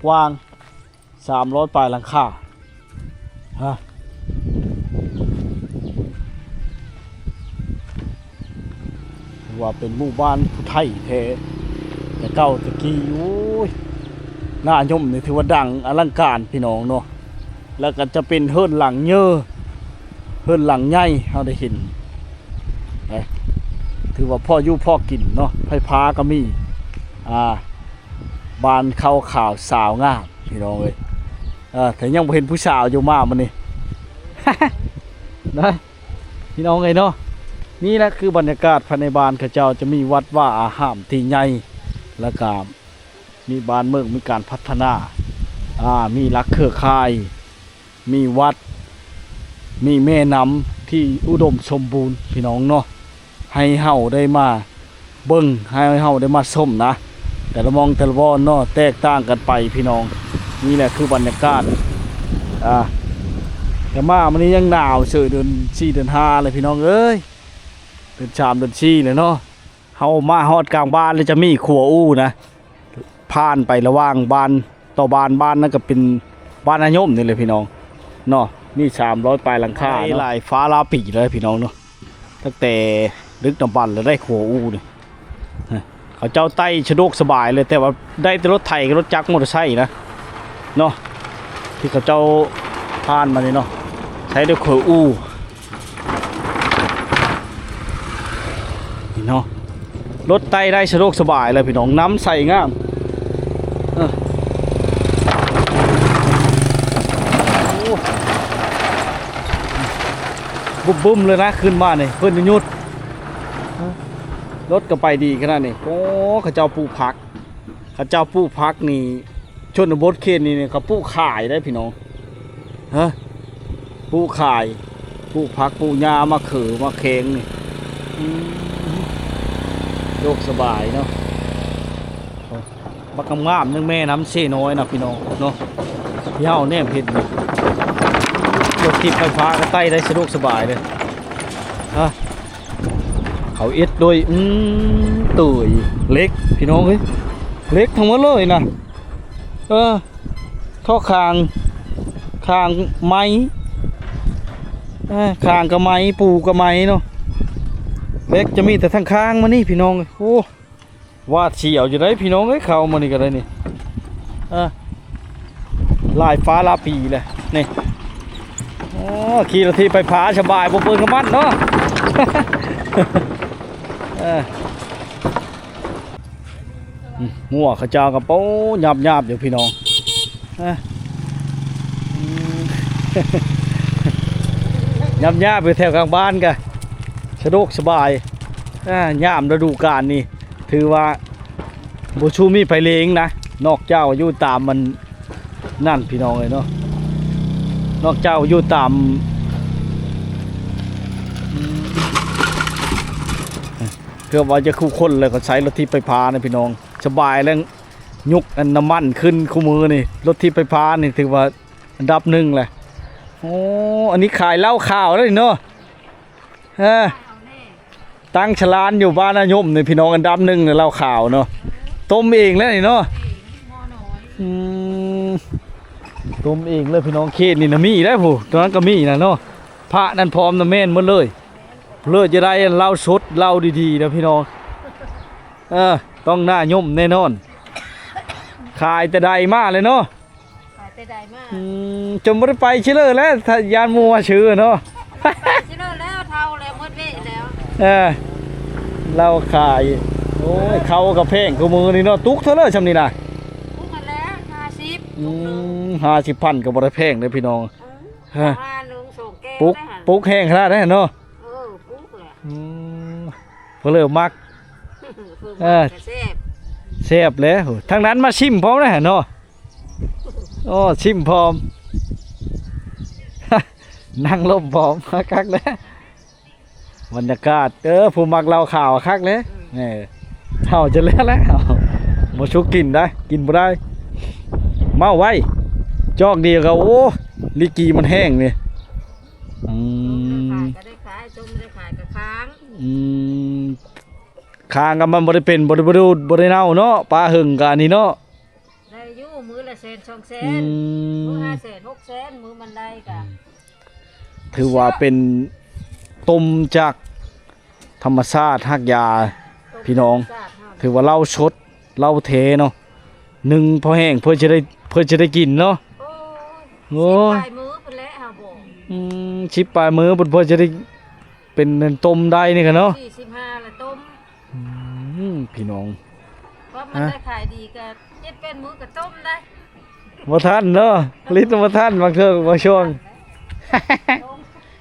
ກວ້າງ ສາມຮ້ອຍປາຍຫຼັງຄາ ຮະ ຖືວ່າເປັນໝູ່ບ້ານຜູ້ໄທແທ້ ແຕ່ເກົ່າແຕ່ກີ້. ໂອ້ຍ ນາຍົມນີ້ຖືວ່າດັງອະລັງການພີ່ນ້ອງເນາະ. ແລ້ວກໍຈະເປັນເຮືອນຫຼັງເຍີ ເຮືອນຫຼັງໃຫຍ່ ເຮົາໄດ້ເຫັນ ເອີ ຖືວ່າພໍຢູ່ພໍກິນເນາະ ໄຟຟ້າກໍມີ. ອ່າ ບ້ານເຂົາຂາວສາວງາມພີ່ນ້ອງເອີຍ. ເອີ ແຕ່ຍັງບໍ່ເຫັນຜູ້ສາວຢູ່ ມາມື້ນີ້ ນະ ພີ່ນ້ອງເອີຍເນາະ. ນີ້ແຫຼະຄືບັນຍາກາດພາຍໃນບ້ານເຂົາເຈົ້າ ຈະມີວັດວາອາຮາມທີ່ໃຫຍ່ ແລ້ວກໍ ມີບ້ານເມືອງ ມີການພັດທະນາ ອ່າ ມີຫຼັກເຄືອຂ່າຍ ມີວັດ ມີແມ່ນ້ຳທີ່ອຸດົມສົມບູນ ພີ່ນ້ອງເນາະ. ໃຫ້ເຮົາໄດ້ມາເບິ່ງ ໃຫ້ເຮົາໄດ້ມາຊົມນະ ແຕ່ລະໝ່ອງແຕ່ລະບ່ອນເນາະ ແຕກຕ່າງກັນໄປພີ່ນ້ອງ. ນີ້ແຫຼະຄືບັນຍາກາດ ອ່າ ແຕ່ມາມື້ນີ້ຍັງໜາວເສີຍ ເດືອນສີ່ເດືອນຫ້າແລ້ວພີ່ນ້ອງເອີຍ ເດືອນສາມເດືອນສີ່ແລ້ວເນາະ. ເຮົາມາຮອດກາງບ້ານແລ້ວຈະມີຂົວອູ່ນະ ຜ່ານໄປລະຫວ່າງບ້ານຕໍ່ບ້ານ ບ້ານນັ້ນກໍເປັນບ້ານນາຍົມນີ້ແຫຼະພີ່ນ້ອງເນາະ. ມີສາມຮ້ອຍປາຍຫຼັງຄາເນາະ ຫຼາຍຟ້າຫຼາຍປີແລ້ວພີ່ນ້ອງເນາະ ຕັ້ງແຕ່ດຶກດຳບັນແລ້ວໄດ້ຂົວອູ່ນີ້. ເຂົາເຈົ້າໄຕ້ສະດວກສະບາຍເລີຍ ແຕ່ວ່າໄດ້ແຕ່ລົດໄຖກັບລົດຈັກມໍເຕີໄຊນະເນາະ ທີ່ເຂົາເຈົ້າຜ່ານມານີ້ເນາະ ໃຊ້ແຕ່ຂົວອູ່ ນີ້ເນາະ. ລົດໄຕ້ໄດ້ສະດວກສະບາຍເລີຍພີ່ນ້ອງ ນ້ຳໃສງາມ ເອີ ໂອ້ ບຶ້ມໆເລີຍນະ ຂຶ້ນມານີ້ ເພິ່ນຫຍຸດ ລົດກໍໄປດີຂະໜາດນີ້. ໂອ້ ເຂົາເຈົ້າປູກຜັກ ເຂົາເຈົ້າປູກຜັກນີ້ ຊົນນະບົດເຂດນີ້ ນີ້ເຂົາປູກຂາຍໄດ໋ພີ່ນ້ອງ ຮະ ປູກຂາຍ ປູກຜັກປູກຫຍ້າ ໝາກເຂືອ ໝາກແຄງນີ້ ອືມ ສະດວກສະບາຍເນາະ. ໂອ້ ບັກງາມໆ ໜຶ່ງແມ່ນ້ຳເຊນ້ອຍນະພີ່ນ້ອງເນາະ ທີ່ເຮົາແນມເຫັນນີ້ ລົດຖີບໄຟຟ້າກໍໄຕ້ໄດ້ສະດວກສະບາຍເລີຍ ຮະ. ເຂົາເຮັດໂດຍ ອືມ ໂດຍເຫຼັກພີ່ນ້ອງເອີຍ ເຫຼັກທັງໝົດເລີຍນະ ເອີ ທໍ່ຄາງ ຄາງໄມ້ ເອີ ຄາງກະໄມ້ ປູກະໄມ້ເນາະ ເຫຼັກຈະມີແຕ່ທາງຂ້າງມານີ້ພີ່ນ້ອງເອີຍ. ໂອ້ ຫວາດສຽວຢູ່ໄດ໋ພີ່ນ້ອງເອີຍ ເຂົ້າມານີ້ກໍໄດ້ນີ້ ເອີ ຫຼາຍຟ້າຫຼາຍປີແລ້ວນີ້. ໂອ້ ຂີ່ລົດຖີບໄຟຟ້າສະບາຍ ບໍ່ເປືອງນ້ຳມັນເນາະ ເອີ ອືມ ງົວເຂົາເຈົ້າກໍ ໂອ້ ຫຍາບໆຢູ່ພີ່ນ້ອງ ເອີ ອືມ ຫຍາບໆຢູ່ແຖວກາງບ້ານກໍສະດວກສະບາຍ ອ່າ ຍາມລະດູການນີ້ ຖືວ່າບໍ່ຊູ້ມີໃຜເລງນະ ນອກຈາກວ່າຢູ່ຕາມມັນນັ້ນພີ່ນ້ອງເອີຍເນາະ ນອກຈາກວ່າຢູ່ຕາມ ເກືອບວ່າຈະຄູ່ຄົນແລ້ວກໍໃຊ້ລົດຖີບໄຟຟ້ານະພີ່ນ້ອງ ສະບາຍແລ້ວ ຍຸກອັນນ້ຳມັນຂຶ້ນຄູ່ມື້ນີ້ ລົດຖີບໄຟຟ້ານີ້ຖືວ່າອັນດັບໜຶ່ງແຫຼະ. ໂອ້ ອັນນີ້ຂາຍເຫຼົ້າຂາວເດ້ເນາະ. ເອີ ຕັ້ງສະຫຼານຢູ່ບ້ານນາຍົມນີ້ພີ່ນ້ອງ ອັນດັບໜຶ່ງເຫຼົ້າຂາວເນາະ ຕົ້ມເອງແລ້ວນີ້ເນາະ. ອືມ ຕົ້ມເອງເລີຍພີ່ນ້ອງ ເຂດນີ້ນະມີໄດ໋ ຜູ້ຕົວນັ້ນກໍມີນະເນາະ ພະນັ້ນພ້ອມນະແມ່ນໝົດເລີຍ. ເລີດຈະໄດ້ເຫຼົ້າສົດເຫຼົ້າດີໆນະພີ່ນ້ອງ ເອີ ຕ້ອງນາຍົມແນ່ນອນ. ຂາຍແຕ່ໃດມາເລີຍເນາະ ຂາຍແຕ່ໃດມາ ອືມ ຈົນບໍ່ໄດ້ໄປຊິເລີແລ້ວ ຖ້າຢ້ານໝູ່ວ່າຊື້ເນາະ. ຊິເລີແລ້ວ ເຖົ້າແລ້ວ ໝົດເວແລ້ວ. ເອີ ເຫຼົ້າຂາຍ ໂອ້ຍ ເຂົ້າກໍແພງ ຄູ່ມື້ນີ້ເນາະ. ຕຸກເທົ່າໃດຊ່ຳນີ້ນະ? ຕຸກຫັ້ນແຫຼະ ຫ້າສິບ ອືມ ຫ້າສິບພັນ ກໍບໍ່ໄດ້ແພງເດ້ພີ່ນ້ອງ. ເອີ ຮະ ຫົງສອງແກ້ວ ປຸກ ປຸກແຮງຂະໜາດນັ້ນເນາະ. ເອີ ປຸກແຫຼະ ອືມ ເພິ່ນເລີມັກ ເອີ ແຊບ ແຊບແຫຼະ. ທາງນັ້ນມາຊິມພ້ອມແຫຼະເນາະ. ໂອ້ ຊິມພ້ອມ ນັ່ງລົມພ້ອມ ຄັກແຫຼະ ບັນຍາກາດ. ເອີ ຜູ້ມັກເຫຼົ້າຂາວຄັກແຫຼະ ເອີ ເຖົ້າຈະແລ້ວແຫຼະ ບໍ່ສຸກກິນໄດ໋ ກິນບໍ່ໄດ້ ເມົາໄວ ຈອກດຽວກໍ ໂອ້ ລິກີມັນແຫ້ງນີ້. ອືມ ຂາຍກໍໄດ້ຂາຍ ຊົມໄດ້ຂາຍກໍຄ້າງ. ອືມ ຄ້າງກໍມັນບໍ່ໄດ້ເປັນ ບໍ່ໄດ້ ບໍ່ໄດ້ດູດ ບໍ່ໄດ້ເນົ່າເນາະ ປາເຫິງກໍອັນນີ້ເນາະ. ໄດ້ຢູ່ ມື້ລະແສນສອງແສນ ອືມ ມື້ຫ້າແສນຫົກແສນ ມື້ມັນໄດ້ກະ ຖືວ່າເປັນຕົ້ມຈາກທຳມະຊາດຮາກຢາ ຕົ້ມ ພີ່ນ້ອງ ທຳມະຊາດເຮົາ ຖືວ່າເຫຼົ້າສົດເຫຼົ້າແທ້ເນາະ. ໜຶ່ງພໍແຫ້ງເພື່ອຈະໄດ້ ເພື່ອຈະໄດ້ກິນເນາະ. ໂອ້ຍ ໂອ້ຍ ສິບປາຍມື້ພຸ້ນແຫຼະເຮົາບອກ ອືມ ສິບປາຍມື້ພຸ້ນ ເພື່ອຈະໄດ້ ເປັນຕົ້ມໄດ້ນີ້ກະເນາະ ສີ່ສິບຫ້າລະຕົ້ມ. ອືມ ພີ່ນ້ອງ ວ່າມັນໄດ້ຂາຍດີກະເຈັດແປດມື້ກະຕົ້ມໄດ້ ບໍ່ທັນເນາະ ຜະລິດບໍ່ທັນ ບາງເທື່ອບາງຊ່ວງ.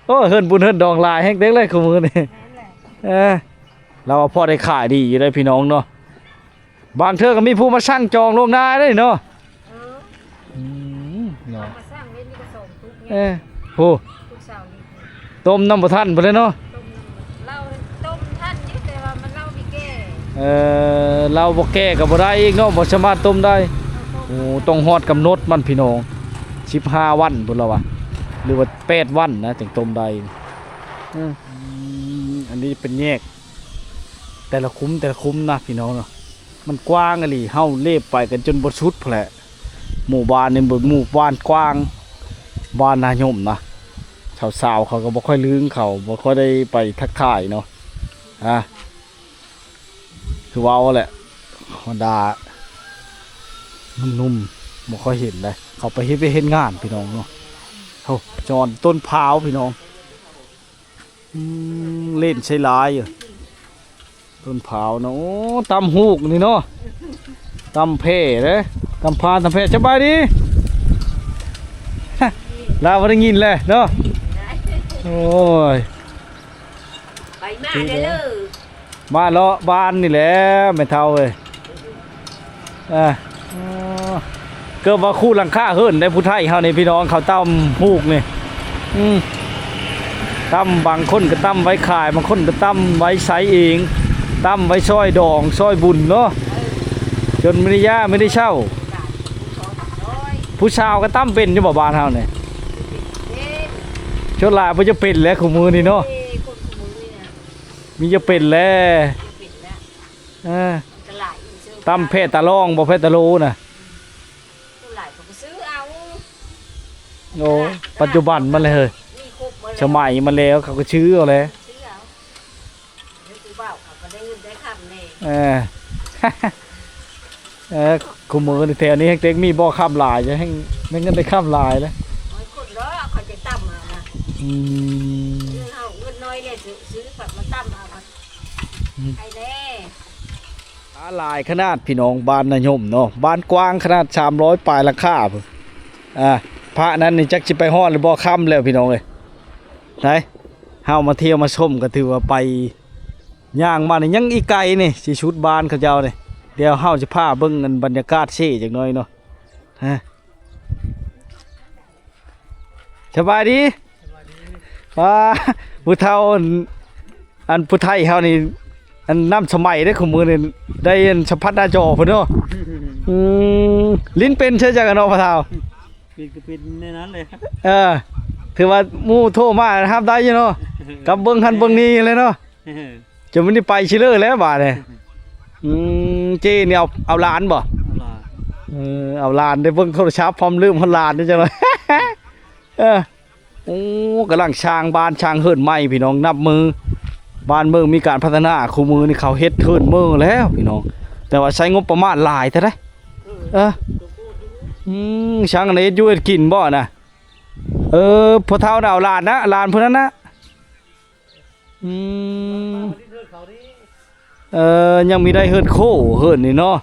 ໂອ້ ເຮືອນບຸນເຮືອນດອງຫຼາຍແຮງເດ້ເລີຍຄູ່ມື້ນີ້. ແມ່ນແຫຼະ ເອີ ລາວວ່າພໍໄດ້ຂາຍດີຢູ່ເດ້ພີ່ນ້ອງເນາະ. ບາງເທື່ອກໍມີຜູ້ມາສັ່ງຈອງລ່ວງໜ້າເດ້ເນາະ. ເອີ ອືມ ເນາະ ເຂົາມາສັ່ງເຮັດນີ້ກໍສອງຕຸກ ເອີ ຜູ້ ຕຸກເຊົ້ານີ້ ຕົ້ມນຳບໍ່ທັນພຸ້ນແຫຼະເນາະ. ຕົ້ມນຳ ເຫຼົ້າຕົ້ມທັນຢູ່ ແຕ່ວ່າມັນເຫຼົ້າມີແກ່ ເອີ ເຫຼົ້າບໍ່ແກ່ກໍບໍ່ໄດ້ອີກເນາະ ບໍ່ສາມາດຕົ້ມໄດ້. ເຮົາຕົ້ມ ໂອ້ ຕ້ອງຮອດກຳນົດມັນພີ່ນ້ອງ ສິບຫ້າວັນພຸ້ນລະວ່າ ຫຼືວ່າແປດວັນນະ ຈຶ່ງຕົ້ມໄດ້. ອືມ ອັນນີ້ເປັນແຍກ ແຕ່ລະຄຸ້ມ ແຕ່ລະຄຸ້ມນະພີ່ນ້ອງເນາະ ມັນກວ້າງອີ່ຫຼີ ເຮົາເລບໄປກັນຈົນບໍ່ສຸດພຸ້ນແຫຼະ. ໝູ່ບ້ານນີ້ເບິ່ງ ໝູ່ບ້ານກວ້າງ ບ້ານນາຍົມນະ. ສາວໆເຂົາກໍບໍ່ຄ່ອຍລືມ ເຂົາບໍ່ຄ່ອຍໄດ້ໄປທັກທາຍເນາະ. ອາ ຄືເວົ້າແຫຼະ ບັນດາໜຸ່ມໆ ບໍ່ຄ່ອຍເຫັນເດ້ ເຂົາໄປເຮັດວຽກເຮັດງານພີ່ນ້ອງເນາະ. ໂອ້ ຈອນຕົ້ນພ້າວພີ່ນ້ອງ. ອືມ ເຫຼັ້ນໃສ່ຫຼາຍຢູ່ ຕົ້ນພ້າວເນາະ. ໂອ້ ຕຳຫູກນີ້ເນາະ ຕຳແຜ່ເດ້ ຕຳພານ ຕຳແຜ່. ສະບາຍດີ ລາວບໍ່ໄດ້ຍິນແຫຼະເນາະ. ໂອ້ຍ ໄປມາເດີ ມາເລາະບ້ານນີ້ແຫຼະແມ່ເຖົ້າເອີຍ. ເອີ ເກືອບວ່າຄູ່ຫຼັງຄາເຮືອນໄດ້ ຜູ້ໄທເຮົານີ້ພີ່ນ້ອງ ເຂົາຕຳຫູກນີ້. ອືມ ຕຳ ບາງຄົນກໍຕຳໄວ້ຂາຍ ບາງຄົນກໍຕຳໄວ້ໃຊ້ເອງ ຕຳໄວ້ຊ່ອຍດອງຊ່ອຍບຸນເນາະ ຈົນບໍ່ໄດ້ຢ່າບໍ່ໄດ້ເຊົ່າ. ຜູ້ສາວກໍຕຳເປັນຢູ່ບໍ່ ບ້ານເຮົານີ້? ສ່ວນຫຼາຍບໍ່ຈະເປັນແຫຼະຄູ່ມື້ນີ້ເນາະ ມີຈະເປັນແຫຼະ. ເອີ ຕຳແຜ່ຕາລອງບໍ່ ແຜ່ຕາໂລນະ. ສ່ວນຫຼາຍເຂົາກໍຊື້ເອົາ. ໂອ້ ປັດຈຸບັນມັນແຫຼະເຮີ້ຍ ສະໄໝມັນແລ້ວ ເຂົາກໍຊື້ເອົາແຫຼະ. ເອີ ເອີ ຄູ່ມື້ນີ້ແຖວນີ້ແຮງເຕັກມີບໍ່ ຄຳຫຼາຍ ແຮງໄດ້ເງິນໄດ້ຄຳຫຼາຍເລີຍ. ອືມ ເງິນນ້ອຍເດ້ ຊື້ ຊື້ຜັກມາຕຳເອົາ ອືມ ໃຫ້ແດ່. ຫຼາຍຂະໜາດພີ່ນ້ອງ ບ້ານນາຍົມເນາະ ບ້ານກວ້າງຂະໜາດ ສາມຮ້ອຍປາຍຫຼັງຄາພຸ້ນ. ອາ ພະນັ້ນນີ້ຈັກຊິໄປຮອດຫຼືບໍ່ ຄ່ຳແລ້ວພີ່ນ້ອງເອີຍ. ໄປ ເຮົາມາທ່ຽວມາຊົມກໍຖືວ່າໄປ ຍ່າງມານີ້ຍັງອີກໄກນີ້ ຊິສຸດບ້ານເຂົາເຈົ້ານີ້. ດຽວເຮົາຊິພາເບິ່ງອັນບັນຍາກາດເຊຈັກໜ້ອຍເນາະ. ຮະ ສະບາຍດີ ສະບາຍດີ. ວ້າ ຜູ້ເຖົ້າ ອັນ ອັນຜູ້ໄທເຮົານີ້ ອັນ ນຳສະໄໝເດ້ ຄູ່ມື້ນີ້ ໄດ້ອັນ ສຳຜັດໜ້າຈໍພຸ້ນເນາະ. ອືມ ຫຼິ້ນເປັນເຊີຈັກເນາະ ພໍ່ເຖົ້າ. ເປັນກໍເປັນແນວນັ້ນແຫຼະ. ເອີ ຖືວ່າໝູ່ໂທມາຮັບໄດ້ຢູ່ເນາະ. ກັບເບິ່ງຫັ້ນເບິ່ງນີ້ແຫຼະເນາະ ຈົນມື້ນີ້ໄປຊິເລີແລ້ວບາດນີ້. ອືມ ເຈ້ນີ້ເອົາ ເອົາຫຼານບໍ່? ເອີ ເອົາຫຼານໄດ້ເບິ່ງໂທລະສັບ ພ້ອມລືມຮອດຫຼານນີ້ຈັກໜ້ອຍ. ເອີ ໂອ້ ກຳລັງສ້າງບ້ານສ້າງເຮືອນໃໝ່ພີ່ນ້ອງ ນັບມື້ບ້ານເມືອງມີການພັດທະນາ ຄູ່ມື້ນີ້ເຂົາເຮັດເຮືອນເມີແລ້ວພີ່ນ້ອງ ແຕ່ວ່າໃຊ້ງົບປະມານຫຼາຍແທ້ໃດ. ເອີ ອືມ ຊ່າງອັນເຮັດຢູ່ເຮັດກິນບໍ່ນະ? ເອີ ພໍ່ເຖົ້ານະເອົາຫຼານນະ ຫຼານຜູ້ນັ້ນນະ. ອືມ ເອີ ຍັງມີໄດ້ເຮືອນໂຄ້ເຮືອນນີ້ເນາະ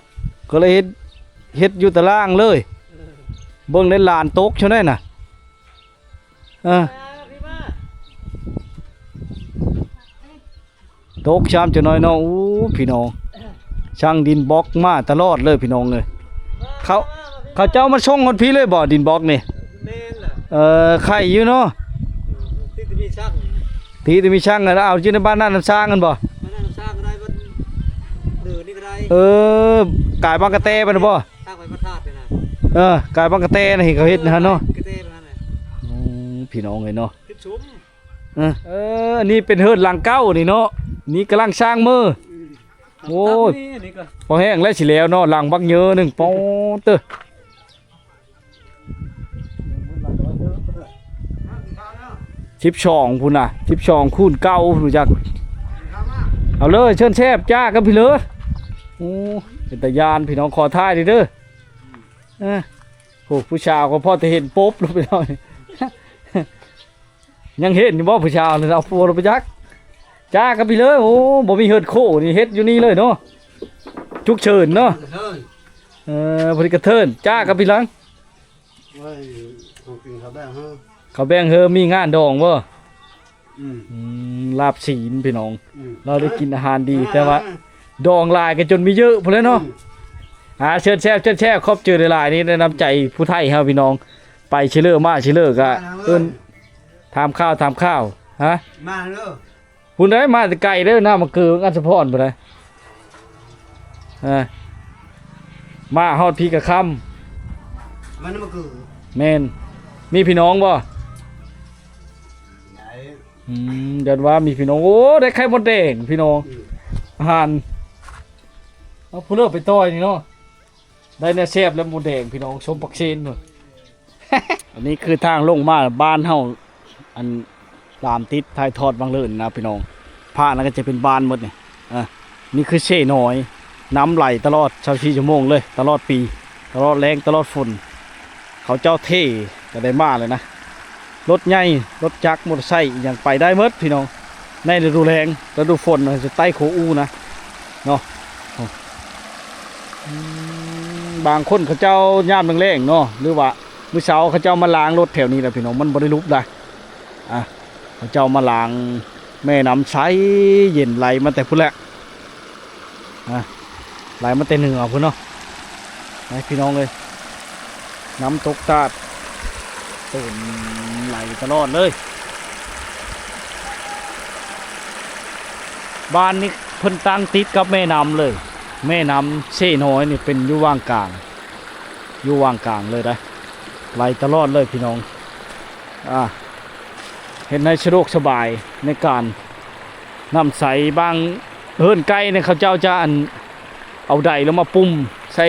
ກໍເລີຍເຮັດ ເຮັດຢູ່ຕາລ່າງເລີຍ. ເບິ່ງໃນຫຼານຕົກຊ່ຳໃດນະ. ເອີ ຕົກຊ້ຳຈັກໜ້ອຍເນາະ. ໂອ້ ພີ່ນ້ອງ ຊ່າງດິນບລັອກມາຕະຫຼອດເລີຍພີ່ນ້ອງເອີຍ. ເຂົາ ເຂົາເຈົ້າມາສົ່ງຮອດພີ້ເລີຍບໍ່ ດິນບລັອກນີ້? ແມ່ນລະ. ເອີ ໄຄຢູ່ເນາະ ຕິດແຕ່ມີຊ່າງ ຕິດແຕ່ມີຊ່າງ. ເອົາຢູ່ໃນບ້ານນານ້ຳຊ້າງຫັ້ນບໍ່? ບ້ານນານ້ຳຊ້າງກໍໄດ້ ບ້ານເດີນີ້ກໍໄດ້. ເອີ ກາຍບາງກະແຕໄປນະບໍ່? ທາງໄປພະທາດນີ້ນະ. ເອີ ກາຍບາງກະແຕນະ ເຫັນເຂົາເຮັດຫັ້ນເນາະ. ກະແຕຫັ້ນນະ. ອືມ ພີ່ນ້ອງເອີຍເນາະ ເອີ ເອີ ອັນນີ້ເປັນເຮືອນຫຼັງເກົ່ານີ້ເນາະ ນີ້ກຳລັງສ້າງເມີ. ອືມ ໂອ້ຍ ນີ້ ນີ້ກໍພໍແຫ້ງແລ້ວຊິແລ້ວເນາະ ຫຼັງບັກເຍີໜຶ່ງ ປອດເຕີ ສິບສອງພຸ້ນນະ ສິບສອງຄູນເກົ້າພຸ້ນຈັກ. ເອົາເລີຍ ເຊີນແຊບ ຈ້າກັບພີ້ເລີ. ໂອ້ ເປັນຕາຢ້ານພີ່ນ້ອງ ຂໍຖ່າຍເດີ. ເອີ ໂອ້ ຜູ້ສາວກໍພໍແຕ່ເຫັນປົບ ພີ່ນ້ອງ. ຍັງເຫັນຢູ່ບໍ່ຜູ້ສາວນັ້ນ ເອົາຜົວລະໄປຈັກ. ຈ້າກັບພີ້ເລີ. ໂອ້ ບໍ່ມີເຮືອນໂຄ້ນີ້ ເຮັດຢູ່ນີ້ເລີຍເນາະ ສຸກເສີນເນາະ. ເອີ ພໍດີກະເທີນ ຈ້າກັບພີ້ຫຼັງ. ໂອ້ຍ ຂອງກິນເຂົາແບ່ງເຮີ ເຂົາແບ່ງເຮີ. ມີງານດອງບໍ່? ອືມ ອືມ ລາບຊີ້ນພີ່ນ້ອງ. ອືມ ລາວໄດ້ກິນອາຫານດີ ແຕ່ວ່າດອງຫຼາຍກໍຈົນມີເຍີະພຸ້ນແຫຼະເນາະ. ອືມ ອ່າ ເຊີນແຊບ ເຊີນແຊບ ຂອບໃຈຫຼາຍໆ ນີ້ ໃນນ້ຳໃຈຜູ້ໄທເຮົາພີ່ນ້ອງ ໄປຊິເລີມາຊິເລີກະເອີ້ນ ຖາມຂ່າວ ຖາມຂ່າວ. ຮະ? ມາເດີ ພຸ້ນໃດ໋ ມາແຕ່ໄກເດີ ນາມາເກີ ອັດສະພອນພຸ້ນໃດ໋. ເອີ ມາຮອດພີ້ກະຄ່ຳ ມານຳມາເກີ. ແມ່ນ ມີພີ່ນ້ອງບໍ່? ໄດ້ ອືມ ຢ້ານວ່າມີພີ່ນ້ອງ. ໂອ້ ໄດ້ໄຂ່ມົດແດງພີ່ນ້ອງ. ອືມ ອາຫານ ເອົາຜູ້ເລີກໄປຕ່ອຍນີ້ເນາະ. ໄດ້ແນວແຊບແລ້ວ ມົດແດງພີ່ນ້ອງ ສົມປັກເຊນພຸ້ນ. ອັນນີ້ຄືທາງລົງມາບ້ານເຮົາ ອັນ ຕາມຕິດຖ່າຍທອດວັງເລີນນະພີ່ນ້ອງ. ພາກນັ້ນກໍຈະເປັນບ້ານໝົດນີ້. ເອີ ນີ້ຄືເຊນ້ອຍ ນ້ຳໄຫຼຕະຫຼອດຊາວສີ່ຊົ່ວໂມງເລີຍ ຕະຫຼອດປີ ຕະຫຼອດແລ້ງ ຕະຫຼອດຝົນ. ເຂົາເຈົ້າເທກໍໄດ້ມາແລ້ວນະ. ລົດໃຫຍ່ ລົດຈັກ ມໍເຕີໄຊ ອີ່ຫຍັງໄປໄດ້ໝົດພີ່ນ້ອງ. ໃນລະດູແລ້ງ ລະດູຝົນ ຈະໄຕ້ໂຄອູນະເນາະ. ອືມ ບາງຄົນເຂົາເຈົ້າຍາມແລງໆເນາະ ຫຼືວ່າມື້ເຊົ້າເຂົາເຈົ້າມາລ້າງລົດແຖວນີ້ແຫຼະພີ່ນ້ອງ ມັນບໍ່ໄດ້ຫຼຸບໄດ໋. ອ່າ ເຂົາເຈົ້າມາລ້າງ ແມ່ນ້ຳໃສເຢັນໄຫຼມາແຕ່ພຸ້ນແຫຼະ. ອ່າ ໄຫຼມາແຕ່ເໜືອພຸ້ນເນາະ. ໄປພີ່ນ້ອງເອີຍ ນ້ຳຕົກຕາດ ໂຕນໄຫຼຕະຫຼອດເລີຍ. ບ້ານນີ້ເພິ່ນຕັ້ງຕິດກັບແມ່ນ້ຳເລີຍ. ແມ່ນ້ຳເຊນ້ອຍນີ້ເປັນຢູ່ຫວ່າງກາງ ຢູ່ຫວ່າງກາງເລີຍໄດ໋ ໄຫຼຕະຫຼອດເລີຍພີ່ນ້ອງ. ອ່າ ເຮັດໃຫ້ສະດວກສະບາຍໃນການ ນ້ຳໃສ. ບາງເຮືອນໃກ້ນີ້ເຂົາເຈົ້າຈະ ອັນ ເອົາໄດລົງມາປຸ້ມໃສ່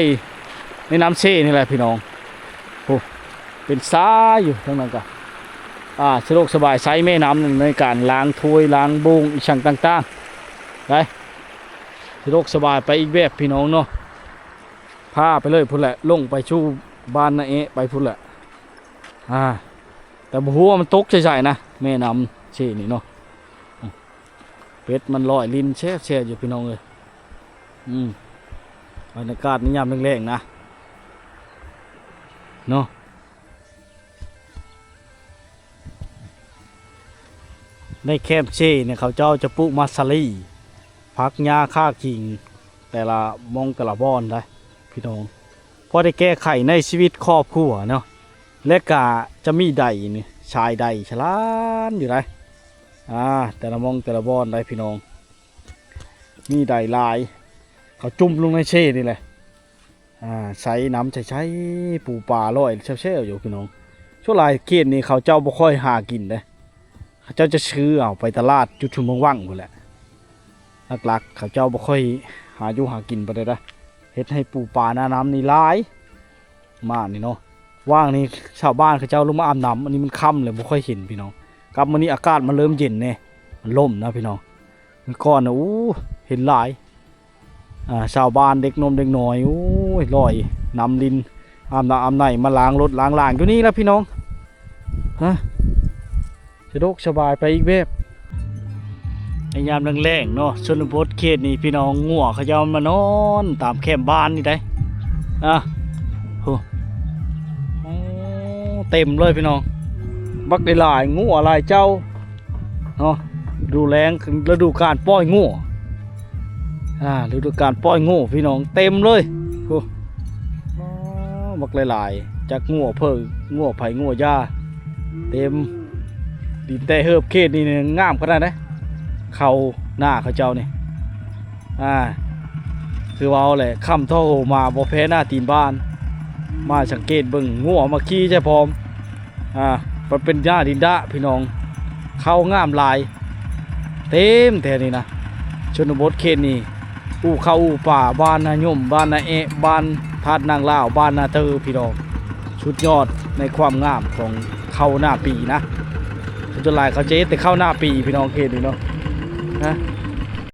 ໃນນ້ຳເຊນີ້ແຫຼະພີ່ນ້ອງ. ໂອ້ ເປັນສາຍຢູ່ທາງນັ້ນກະ ອ່າ ສະດວກສະບາຍ ໃຊ້ແມ່ນ້ຳໃນການລ້າງຖ້ວຍ ລ້າງໂບງ ອີ່ຫຍັງຕ່າງໆໄດ໋. ສະດວກສະບາຍໄປອີກແບບພີ່ນ້ອງເນາະ. ພາໄປເລີຍພຸ້ນແຫຼະ ລົງໄປສູ່ບ້ານນາແອະໄປພຸ້ນແຫຼະ. ອ່າ ແຕ່ບໍ່ຮູ້ວ່າມັນຕົກໃສໆນະ ແມ່ນ້ຳເຊນີ້ເນາະ. ເປັດມັນລອຍຫຼິ້ນແຊບໆຢູ່ພີ່ນ້ອງເອີຍ. ອືມ ບັນຍາກາດໃນຍາມແລງໆນະເນາະ. ໃນແຄມເຊນີ້ເຂົາເຈົ້າຈະປູກໝາກສາລີ ຜັກຫຍ້າ ຂ່າຂິງ ແຕ່ລະໝ່ອງແຕ່ລະບ່ອນໄດ໋ພີ່ນ້ອງ. ພໍໄດ້ແກ້ໄຂໃນຊີວິດຄອບຄົວເນາະ ແລະກະຈະມີໄດນີ້ ຊາຍໄດສະຫຼານຢູ່ໄດ໋. ອ່າ ແຕ່ລະໝ່ອງແຕ່ລະບ່ອນໄດ໋ພີ່ນ້ອງ ມີໄດຫຼາຍ. ເຂົາຈຸ່ມລົງໃນເຊນີ້ແຫຼະ. ອ່າ ໃສ່ນ້ຳໃສໆ ປູປາລອຍແຊວໆຢູ່ພີ່ນ້ອງ. ສ່ວນຫຼາຍເຂດນີ້ເຂົາເຈົ້າບໍ່ຄ່ອຍຫາກິນເດ້. ເຂົາເຈົ້າຈະຊື້ເອົາໄປຕະຫຼາດຢູ່ຊຸມເມືອງວັງພຸ້ນແຫຼະ. ຫຼັກໆ ເຂົາເຈົ້າບໍ່ຄ່ອຍຫາຢູ່ຫາກິນປານໃດເດ້. ເຮັດໃຫ້ປູປາໜ້ານ້ຳນີ້ຫຼາຍ ມານີ້ເນາະ. ວ່າງນີ້ຊາວບ້ານເຂົາເຈົ້າລົງມາອາບນ້ຳ, ອັນນີ້ມັນຄ່ຳແລ້ວ ບໍ່ຄ່ອຍເຫັນພີ່ນ້ອງ. ກັບມື້ນີ້ອາກາດມັນເລີ່ມເຢັນແດ່, ມັນລົມນະພີ່ນ້ອງ. ມື້ກ່ອນນະ ໂອ້ ເຫັນຫຼາຍ ອ່າ ຊາວບ້ານເດັກໜຸ່ມເດັກນ້ອຍ ໂອ້ຍ ລອຍນ້ຳລິນ ອາບນ້ຳອາບໃນ ມາລ້າງລົດລ້າງລາງຢູ່ນີ້ລະພີ່ນ້ອງ. ຮະ ສະດວກສະບາຍໄປອີກແບບ. ໃນຍາມແລງໆເນາະ ຊົນນະບົດເຂດນີ້ພີ່ນ້ອງ, ງົວເຂົາເຈົ້າມານອນຕາມແຄມບ້ານນີ້ໄດ໋. ອ່ະ ໂຫ ໂອ້ ເຕັມເລີຍພີ່ນ້ອງ, ບັກຫຼາຍໆ ງົວຫຼາຍເຈົ້າເນາະ. ດູແລງ ລະດູການປ່ອຍງົວ ອ່າ ລະດູການປ່ອຍງົວພີ່ນ້ອງ ເຕັມເລີຍ. ໂອ້ ບັກຫຼາຍໆ ຈັກງົວເພີງ ງົວໄຜງົວຢາ ເຕັມດິນແຕ່ເຮີບ. ເຂດນີ້ນີ້ງາມຂະໜາດໃດ ເຂົ້ານາເຂົາເຈົ້ານີ້. ອ່າ ຄືເວົ້າແຫຼະ ຄ່ຳທໍໂຫມາບໍ່ແພ້ໜ້າຕີນບ້ານ. ມາສັງເກດເບິ່ງ ງົວມາຂີ່ໃສ່ພ້ອມ. ອ່າ ມັນເປັນໜ້າດິນດະພີ່ນ້ອງ, ເຂົ້າງາມຫຼາຍ ເຕັມແຖວນີ້ນະ. ຊົນນະບົດເຂດນີ້ ອູ່ເຂົ້າອູ່ປາ, ບ້ານນາຍົມ, ບ້ານນາແອະ, ບ້ານທາດນາງລາວ, ບ້ານນາເຕີ ພີ່ນ້ອງ. ສຸດຍອດໃນຄວາມງາມຂອງເຂົ້າໜ້າປີນະ. ສ່ວນຫຼາຍເຂົາຈະເຮັດແຕ່ເຂົ້າໜ້າປີພີ່ນ້ອງ ເຂດນີ້ເນາະ. ຮະ